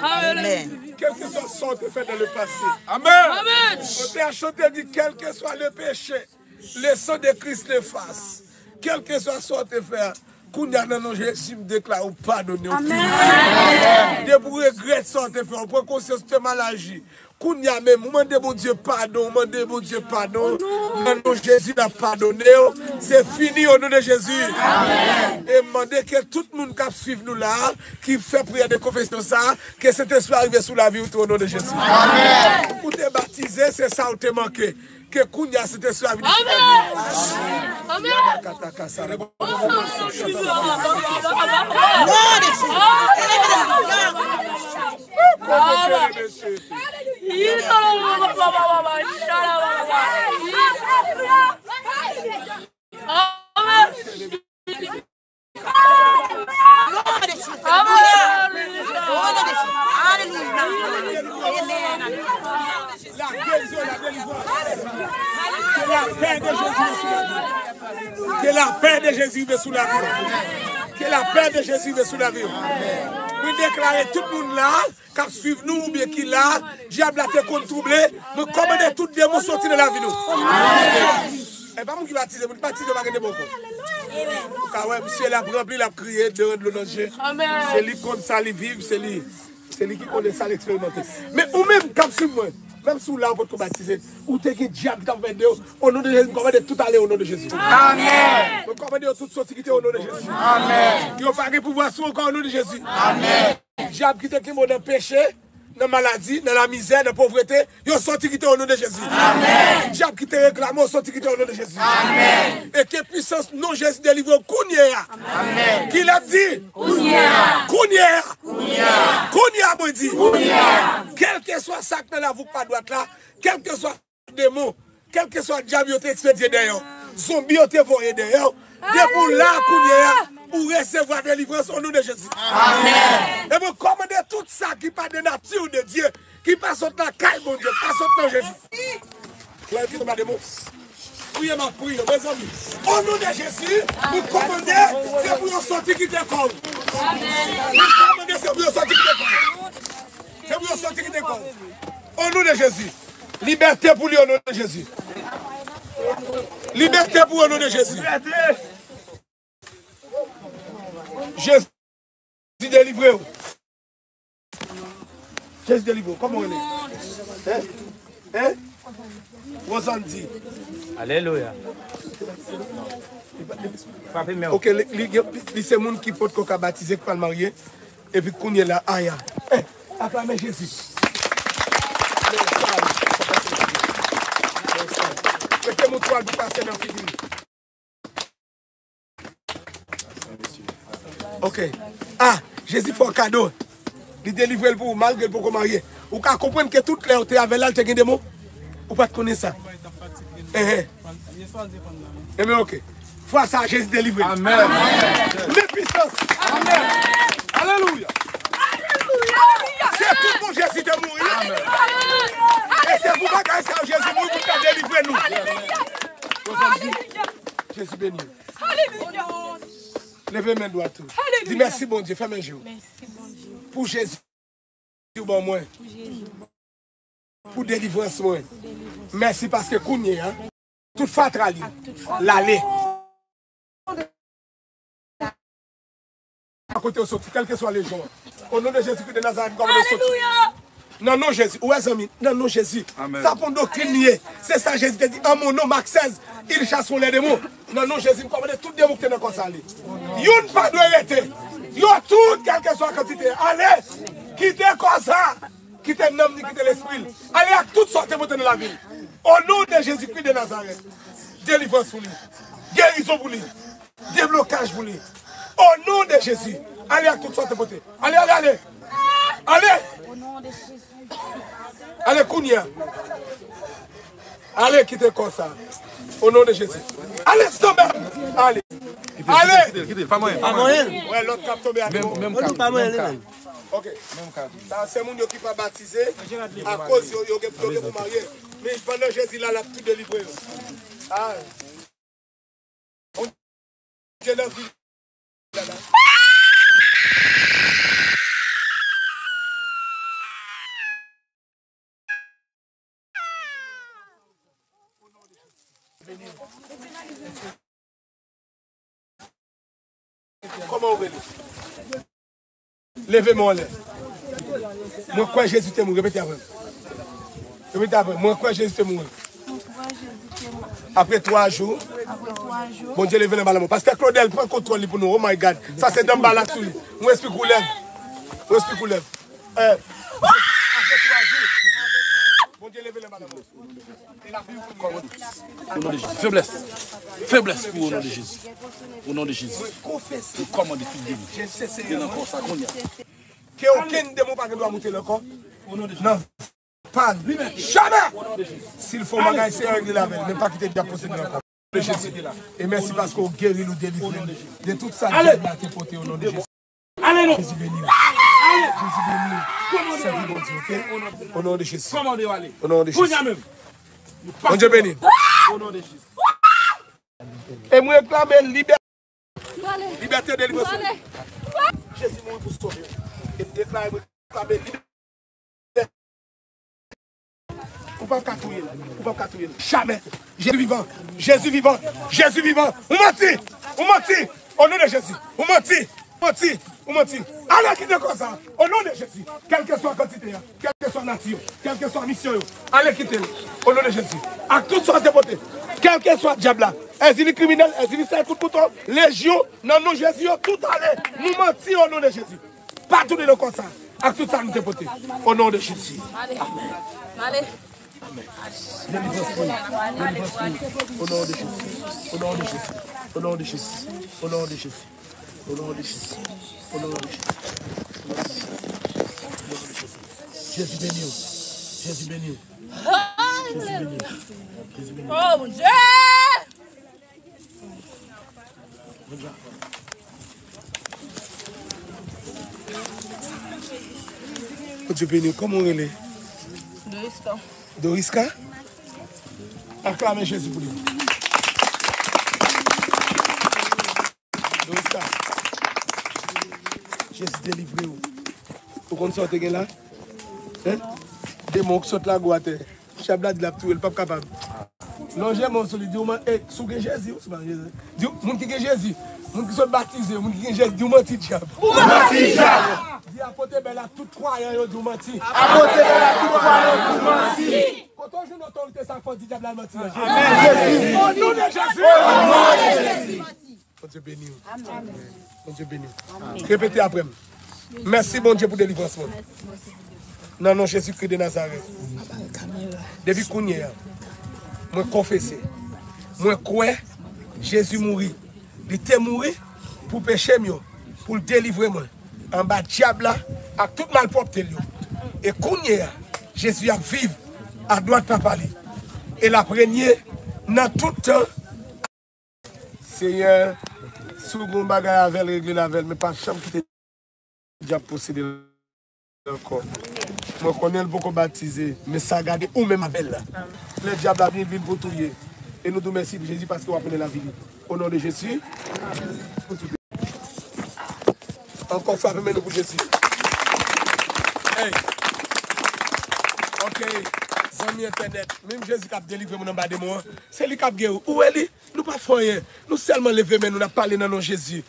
Amen. Kèlkeswa sa w te fè dans le passé. Amen. Ou te achante di, kèlkeswa le peche, Le sang de Christ l'efface. Kèlkeswa sa w te fè a, kounye a nan non Jezi, m deklare w padone w. Amèn. Depi w regrèt sa w te fè, w pran konsyans w te mal aji. Kounye a menm, ou mande Bondye padon, ou mande Bondye padon. Nan non Jezi, l ap padone w. Se fini, o non de Jezi. Amèn. E m mande ke tout moun k ap swiv nou la, ki fè priyè de konfesyon sa, ke Sentespri a rive sou lavi w tou, o non de Jezi. Amèn. Ou te batize, se sa w te manke. Ke kounye a, Sentespri a vin sou lavi w. Amèn. Amèn. Alelouya. La guérison, la délivrance. Que la paix de Jésus rive sous la vie. Que la paix de Jésus rive sous la vie. Que la paix de Jésus rive sous la vie. Mwen deklare tout moun la k ap swiv nou oubyen ki la, dyab la te konn twouble, mwen kòmande tout demon soti nan lavi nou. E pa moun ki batize, moun ki batize pa gen demon ankò. Ou ka wè misye l ap ranpli, l ap kriye, de dlo nan je. Amèn. Se li k konn sa li viv, se li, se li ki konnen sa l eksperimante. Men ou menm k ap swiv mwen, menm si w la ou potko batize, ou te gen dyab ki t ap fè de w. O non de Jezi, m kòmande tout ale o non de Jezi. Amèn. Mwen kòmande yo tout soti kite o non de Jezi. Amèn. Yo pa gen pouvwa sou ou ankò o non de Jezi. Amèn. Dyab ki te kenbe w nan peche, nan maladi, nan lamizè, nan povrete, yo soti kite w o non de Jezi. Amèn. Dyab ki te reklame w, soti kite w o non de Jezi. Amèn. E ke pwisans non Jezi delivre w kounye a. Amèn. Ki l ap di? Kounye a. Kounye a. Kounye a. Kounye a, mwen di. Kounye a. Kèlkeswa sa k nan lavou k pa dwat la, kèlkeswa demon, kèlkeswa dyab yo te ekspedye dèyè w, zonbi yo te voye dèyè w, depi w la kounye a, ou resevwa delivrans o non de Jezi. Amèn. E mwen kòmande tout sa ki pa de nati de Dye, ki pa sot lakay Bondye, pa sot nan Jezi. Klè ki tonbe demon. Priye, m ap priye, mezanmi. O non de Jezi, mwen kòmande, se pou yo soti kite kò w. Mwen kòmande, se pou yo soti kite kò w. Se pou yo soti kite kò w. O non de Jezi. Libète pou li, o non de Jezi. Libète pou, o non de Jezi. Jezi delivre w. Jezi delivre w. Kòman w rele? Hein? Hein? Rosandy. Alelouya. Frape men w. Ok, li, li, li se moun ki potko ka batize, ki pa l marye. Epi kounye la, aya. Eh, aklame Jezi. Mete moutwal pou pase nan figi li. Ok. Ah, Jezi fè w kado. Li delivre l pou ou, malgre l poko marye. Ou ka konprann ke tout lè ou te avè l la, l te gen demon? Ou pa t konnen sa? Enhen. Enben, ok. Fwa sa a, Jezi delivre l. Amèn. Men pwisans. Amèn. Alelouya. Se tout pou Jezi te mouri. Amèn. E se pou bagay sa a Jezi mouri pou l ka delivre nou. Jezi beni w. Leve men dwat ou. Di mèsi Bondye, fèmen je w. Pou Jezi ou ban mwen. Pou delivrans mwen. Mèsi paske kounye a, tout fatra li, l ale. A kote w soti, kèlkeswa lejyon an. O non de Jezi Kris de Nazarèt, m kòmande w soti. Nan non Jezi, ou wè zanmi, nan non Jezi. Amèn. Sa pa yon doktrin li ye. Se sa Jezi te di, en mon nom, Mak sèz, ils chasseront les démons. Nan non Jezi, m kòmande tout demon ki te nan kò sa ale. Youn pa dwe rete. Yo tout, kèlkeswa kantite, ale. Kite kò sa. Kite nanm li, kite lespri l. Ale ak tout sa w te pote nan lavi l. O non de Jezi Kris de Nazarèt. Delivrans pou li. Gerizon pou li. Deblokaj pou li. O non de Jezi. Ale ak tout sa w te pote. Ale, ale, ale. Ale. Ale kounye a. Ale kite kò sa. O non de Jezi. Ale, tonbe. Ale. Ale. Kite l, kite l, pa manyen, pa manyen. Wè, lòt k ap tonbe a. Menm, menm ka, menm ka. Ok. Sa se moun yo ki pa batize akoz yo, yo gen, yo gen pou marye. Men pandan Jezi la, l ap tou delivre yo. Ah. Bondye nan vi. Kòman ou rele? Leve men w anlè. Mwen kwè Jezi te mouri. Repete apre m. Repete apre m. Mwen kwè Jezi te mouri. Apre twa jou, Bondye leve l anba lanmò. Pastè Claudel, pran kontwòl li pou nou. Oh my God. Sa se danbalak sou li. Mwen espri koulèv. Mwen espri koulèv. Eh, apre twa jou, Bondye leve l anba lanmò. Feblès. Feblès pou ou, o non de Jezi. O non de Jezi. Nou kòmande tout demon ki nan kò sa kounye a. Ke okenn demon pa gen dwa moute nan kò. Nan. Pa l. Jamè! Si l fè yon bagay, se regle l avè l. Men pa kite dyab posede nan kò. O non de Jezi. E mèsi paske w geri l, ou delivre l de tout sa dyab la te pote, o non de Jezi. Ale non. Jezi beni w. Jezi beni w. Sèvi Bondye, oke? O non de Jezi. O non de Jezi. Bondye beni w. E mwen reklame libète, libète, delivrans. Jezi mouri pou sove w. E m deklare, mwen reklame libète. Ou p ap ka touye l. Ou p ap ka touye l. Jamè. Jezi vivan. Jezi vivan. Jezi vivan. Ou manti. Ou manti. O non de Jezi. Ou manti. Ou manti. Ou manti. Ale kite kò sa. O non de Jezi. Kèlkeswa kantite a. Kèlkeswa nati yo. Kèlkeswa misyon yo. Ale kite l. O non de Jezi. Ak tout sa w te pote. Kèlkeswa dyab la. Èzili kriminèl. Èzili sèl kout kouto. Lejyon. Nan non Jezi yo. Tout ale. Nou manti o non de Jezi. Pa tounen nan kò sa. Ak tout sa nou te pote. O non de Jezi. Amèn. Amèn. Delivrans pou ou. Delivrans pou ou. O non de Jezi. O non de Jezi. O non de Jezi. O non de Jezi. O non de Jezi. O non de Jezi. O non de Jezi. Jezi beni w. Jezi beni w. Jezi beni w. Jezi beni w. Oh, Bondye! Bondye beni w. Kòman w rele? Doriska. Doriska? Aklame Jezi pou li. Doriska. Jezi delivre w. Ou konn sa w te gen la? Hein? Demon k sot lage w atè. Dyab la di l ap touye l, l p ap kapab. Lonje men w sou li, di w man, e, si w gen Jezi, w si w pa gen Jezi. Di w, moun ki gen Jezi, moun ki sot batize, moun ki gen Jezi, di w manti dyab. Ou manti dyab. Di apote bèl ak tout kwayan yo, di w manti. Apote bèl ak tout kwayan yo, di w manti. Kote w jwenn otorite sa fò di dyab la l manti an? Jezi. O non de Jezi. O non de Jezi. Bondye beni w. Amèn. Bondye beni w. Amèn. Repete apre m. Mèsi Bondye pou delivrans mwen. Nan non Jezikri de Nazarèt. Depi kounye a, mwen konfese. Mwen kwè Jezi mouri. Li te mouri pou peche m yo, pou l delivre mwen anba dyab la ak tout malpwòpte l yo. E kounye a, Jezi ap viv adwat Papa li. E l ap renye nan tout tan. Senyè, si w gen yon bagay avè l, regle l avè l, men pa janm kite dyab posede l ankò. Mwen konnen l poko batize, men sa gade ou menm avè l la. Lè dyab la vin, vin pou touye. E nou di w mèsi Jezi paske w ap mennen lavi li. O non de Jezi. Ankò frape men nou pou Jezi. Hey. Ok. Zanmi entènèt, menm Jezi k ap delivre moun anba demon an, se li k ap geri w. Ou wè li? Nou pa fè anyen. Nou sèlman leve men nou, n ap pale nan non Jezi.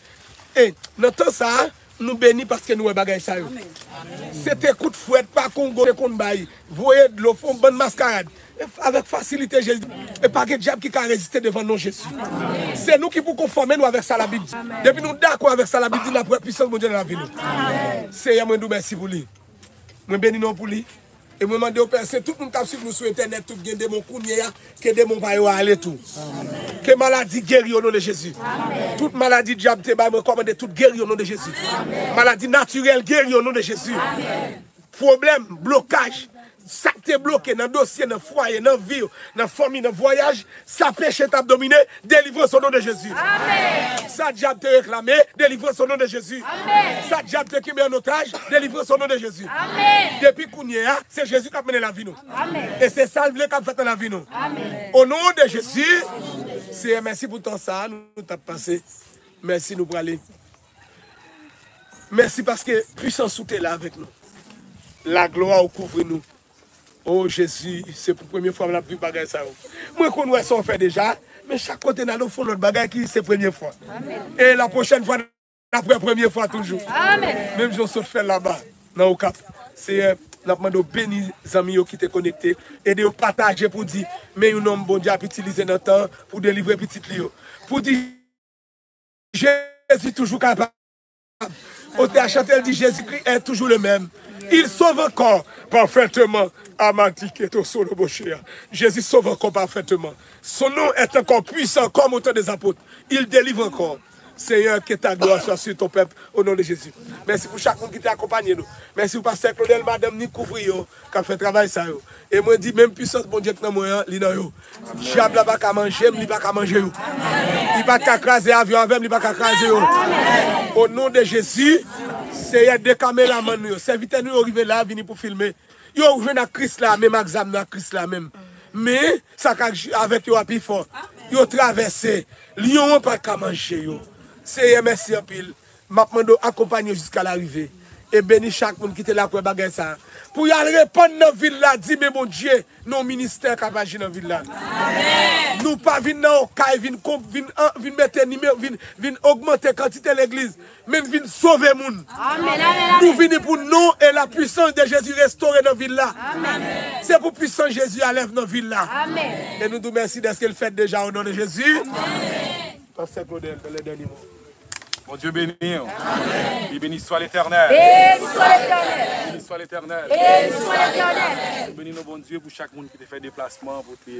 E nan tan sa a, nou beni paske nou wè bagay sa yo. Se te kout fwèt, pa kongo te konn bay, voye dlo, fè yon bann maskarad. E f-, avèk fasilite Jezi, e pa gen dyab ki ka reziste devan non Jezi. Se nou ki pou konfòme nou avèk sa Labib di. Depi nou dakò avèk sa Labib di, n ap wè pisans Bondye nan lavi nou. Seyè, mwen di w mèsi pou li. Mwen beni non pou li. E mwen mande w, Pè, se tout moun k ap swiv nou sou entènèt, tout gen demon kounye a, ke demon pa yo ale tou. Ke maladi geri o non de Jezi. Tout maladi dyab te bay, mwen kòmande tout geri o non de Jezi. Maladi natirèl geri o non de Jezi. Pwoblèm, blokaj, sa k te bloke nan dosye, nan fwaye, nan vi w, nan fanmi, nan vwayaj, sa peche t ap domine, delivrans o non de Jezi. Amèn. Sa dyab te reklame, delivrans o non de Jezi. Amèn. Sa dyab te kenbe an otaj, delivrans o non de Jezi. Amèn. Depi kounye a, se Jezi k ap mennen lavi nou. Amèn. E se sa l vle k ap fèt nan lavi nou. Amèn. O non de Jezi, Seyè, mèsi pou tan sa a nou t ap pase. Mèsi, nou prale. Mèsi paske pisans ou te la avèk nou. Laglwa ou kouvri nou. O Jezi, se pou premye fwa m ap viv bagay sa yo. Mwen konn wè sa w fè deja, men chak kote n ale, w fè yon lòt bagay ki se premye fwa. E la pwochèn fwa, n ap wè premye fwa toujou. Menm jan w sot fè l laba, nan Okap. Seyè, n ap mande w beni zanmi yo ki te konekte. Ede yo pataje pou di, men yon nonm Bondye ap itilize nan tan pou delivre pitit li yo. Pou di, Jezi toujou kapab. Otè a chante, l di, Jésus-Christ est toujours le même. Il sauve encore parfaitement. Amadiketo soloboshea. Jésus sauve encore parfaitement. Son nom est encore puissant comme au temps des apôtres. Il délivre encore. Seigneur, que ta gloire soit sur ton peuple, au nom de Jésus. Mèsi pou chak moun ki te akonpanye nou. Mèsi pou pastè Claudel, madanm ni, kouvri yo, k ap fè travay sa yo. E mwen di, menm pisans Bondye k nan mwen an, li nan yo. Dyab la pa ka manje m, li pa ka manje yo. Li pa ka kraze avyon avè m, li pa ka kraze yo. O non de Jezi, Seyè, de kameramann nou yo, sèvitè nou yo rive la, vini pou filme. Yo jwenn ak Kris la, menm ak zam nan ak Kris la menm. Men, sa k ak, avèk yo a pi fò. Yo travèse. Lyon an pa ka manje yo. Seyè, mèsi anpil. M ap mande w akonpanye yo jiska larive. E beni chak moun ki te la pou wè bagay sa a. Pou y al repann nan vil la, di, men Bondye, nou yon ministè k ap aji nan vil la. Nou pa vin nan yon kay, vin, vin, vin mete nimewo, vin, vin ogmante kantite legliz, men vin sove moun. Nou vini pou non e la puissance de Jésus restore nan vil la. Se pou pisans Jezi a lève nan vil la. E nou di w mèsi dèske l fèt deja, o non de Jezi. Pastè Claudel, dans les derniers mots. Bondye beni w. Amen. Béni soit l'Éternel. Béni soit l'Éternel. Béni soit l'Éternel. Béni soit l'Éternel. Beni nou, Bondye, pou chak moun ki te fè deplasman pou te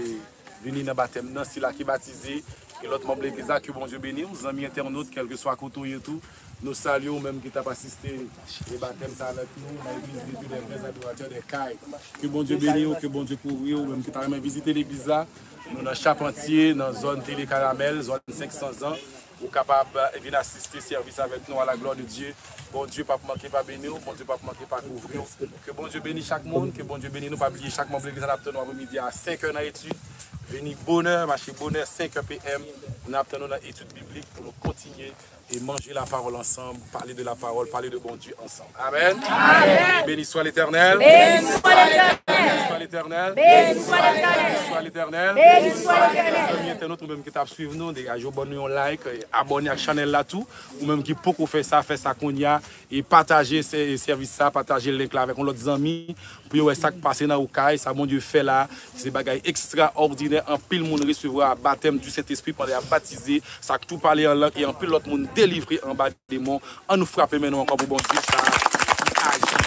vini nan batèm nan, sila ki batize, e lòt manm legliz la, ke Bondye beni w, zanmi entènot, kèlkeswa kote w ye tou, nou salye w menm ki t ap asiste e batèm sa avèk nou, nan legliz de Dieu des vrais adorateurs des Cayes. Ke Bondye beni w, ke Bondye kouvri w, menm ki ta renmen vizite legliz la, nou nan Chapantye, nan zòn Tele Karamèl, zòn senk san zan. Ou kapab, eh, vin asiste sèvis avèk nou à la gloire de Dieu. Bondye p ap manke pa beni w, Bondye p ap manke pa kouvri w. Ke Bondye beni chak moun, ke Bondye beni nou. Pa bliye, chak manm legliz la n ap tann nou apremidi a senkè nan etid. Vini bonè, mache bonè, senkè P M. N ap tann nou nan etid biblik pou nou kontinye e manje la pawòl ansanm, pale de la pawòl, pale de Bondye ansanm. Amen. Amen. Béni soit l'Éternel. Béni soit l'Éternel. Béni soit l'Éternel. Béni soit l'Éternel. Béni soit l'Éternel. Zanmi entènot, ou menm ki t ap swiv nou, degaje w, ban nou yon like, e abòne ak chanèl la tou. Ou menm ki poko fè sa, fè sa kounye a. E pataje sè-, sèvis sa, pataje link la avèk yon lòt zanmi pou yo wè sa k pase nan Okay, sa Bondye fè la. Se bagay ekstraòdinè. Anpil moun resevwa batèm du Sentespri pandan y ap batize. Sa k tou pale an lang e anpil lòt moun delivre anba demon. Ann nou frape men nou ankò pou Bondye sa ki aji.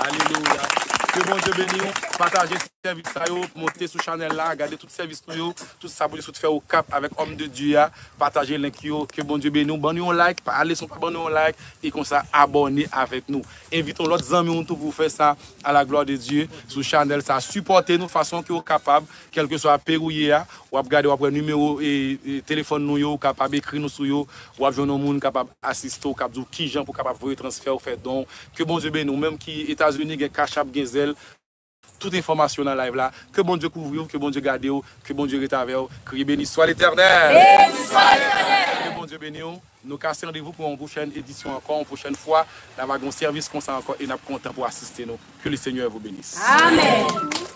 Alelouya. Ke Bondye beni w. Pataje sèvis sa yo, monte sou chanèl la, gade tout sèvis nou yo, tout sa Bondye sot fè Okap avèk òm de Dye a. Pataje link yo. Ke Bondye beni w. Ban nou yon like, pa ale san w pa ban nou yon like. E konsa, abòne avèk nou. Envite yon lòt zanmi w tou pou w fè sa, à la gloire de Dieu, sou chanèl sa. Sipòte nou fason ke w kapab, kèlkeswa peyi w ye a, w ap gade, w ap wè nimewo e, e telefòn nou yo, w kapab ekri nou sou yo, w ap jwenn yon moun kapab asiste w, k ap di w kijan pou w kapab voye transfè w, fè don w. Ke Bondye beni w. Ou menm ki Etazini, gen Cash App, gen Zelle, tout enfòmasyon nan live la. Ke Bondye kouvri w, ke Bondye gade w, ke Bondye ret avè w. Kriye, béni soit l'Éternel. Béni soit l'Éternel. Ke Bondye beni w. Nou kase randevou pou yon pwochèn edisyon ankò, yon pwochèn fwa. N ap gen yon sèvis konsa ankò e n ap kontan pou asiste nou. Que le Seigneur vous bénisse. Amen.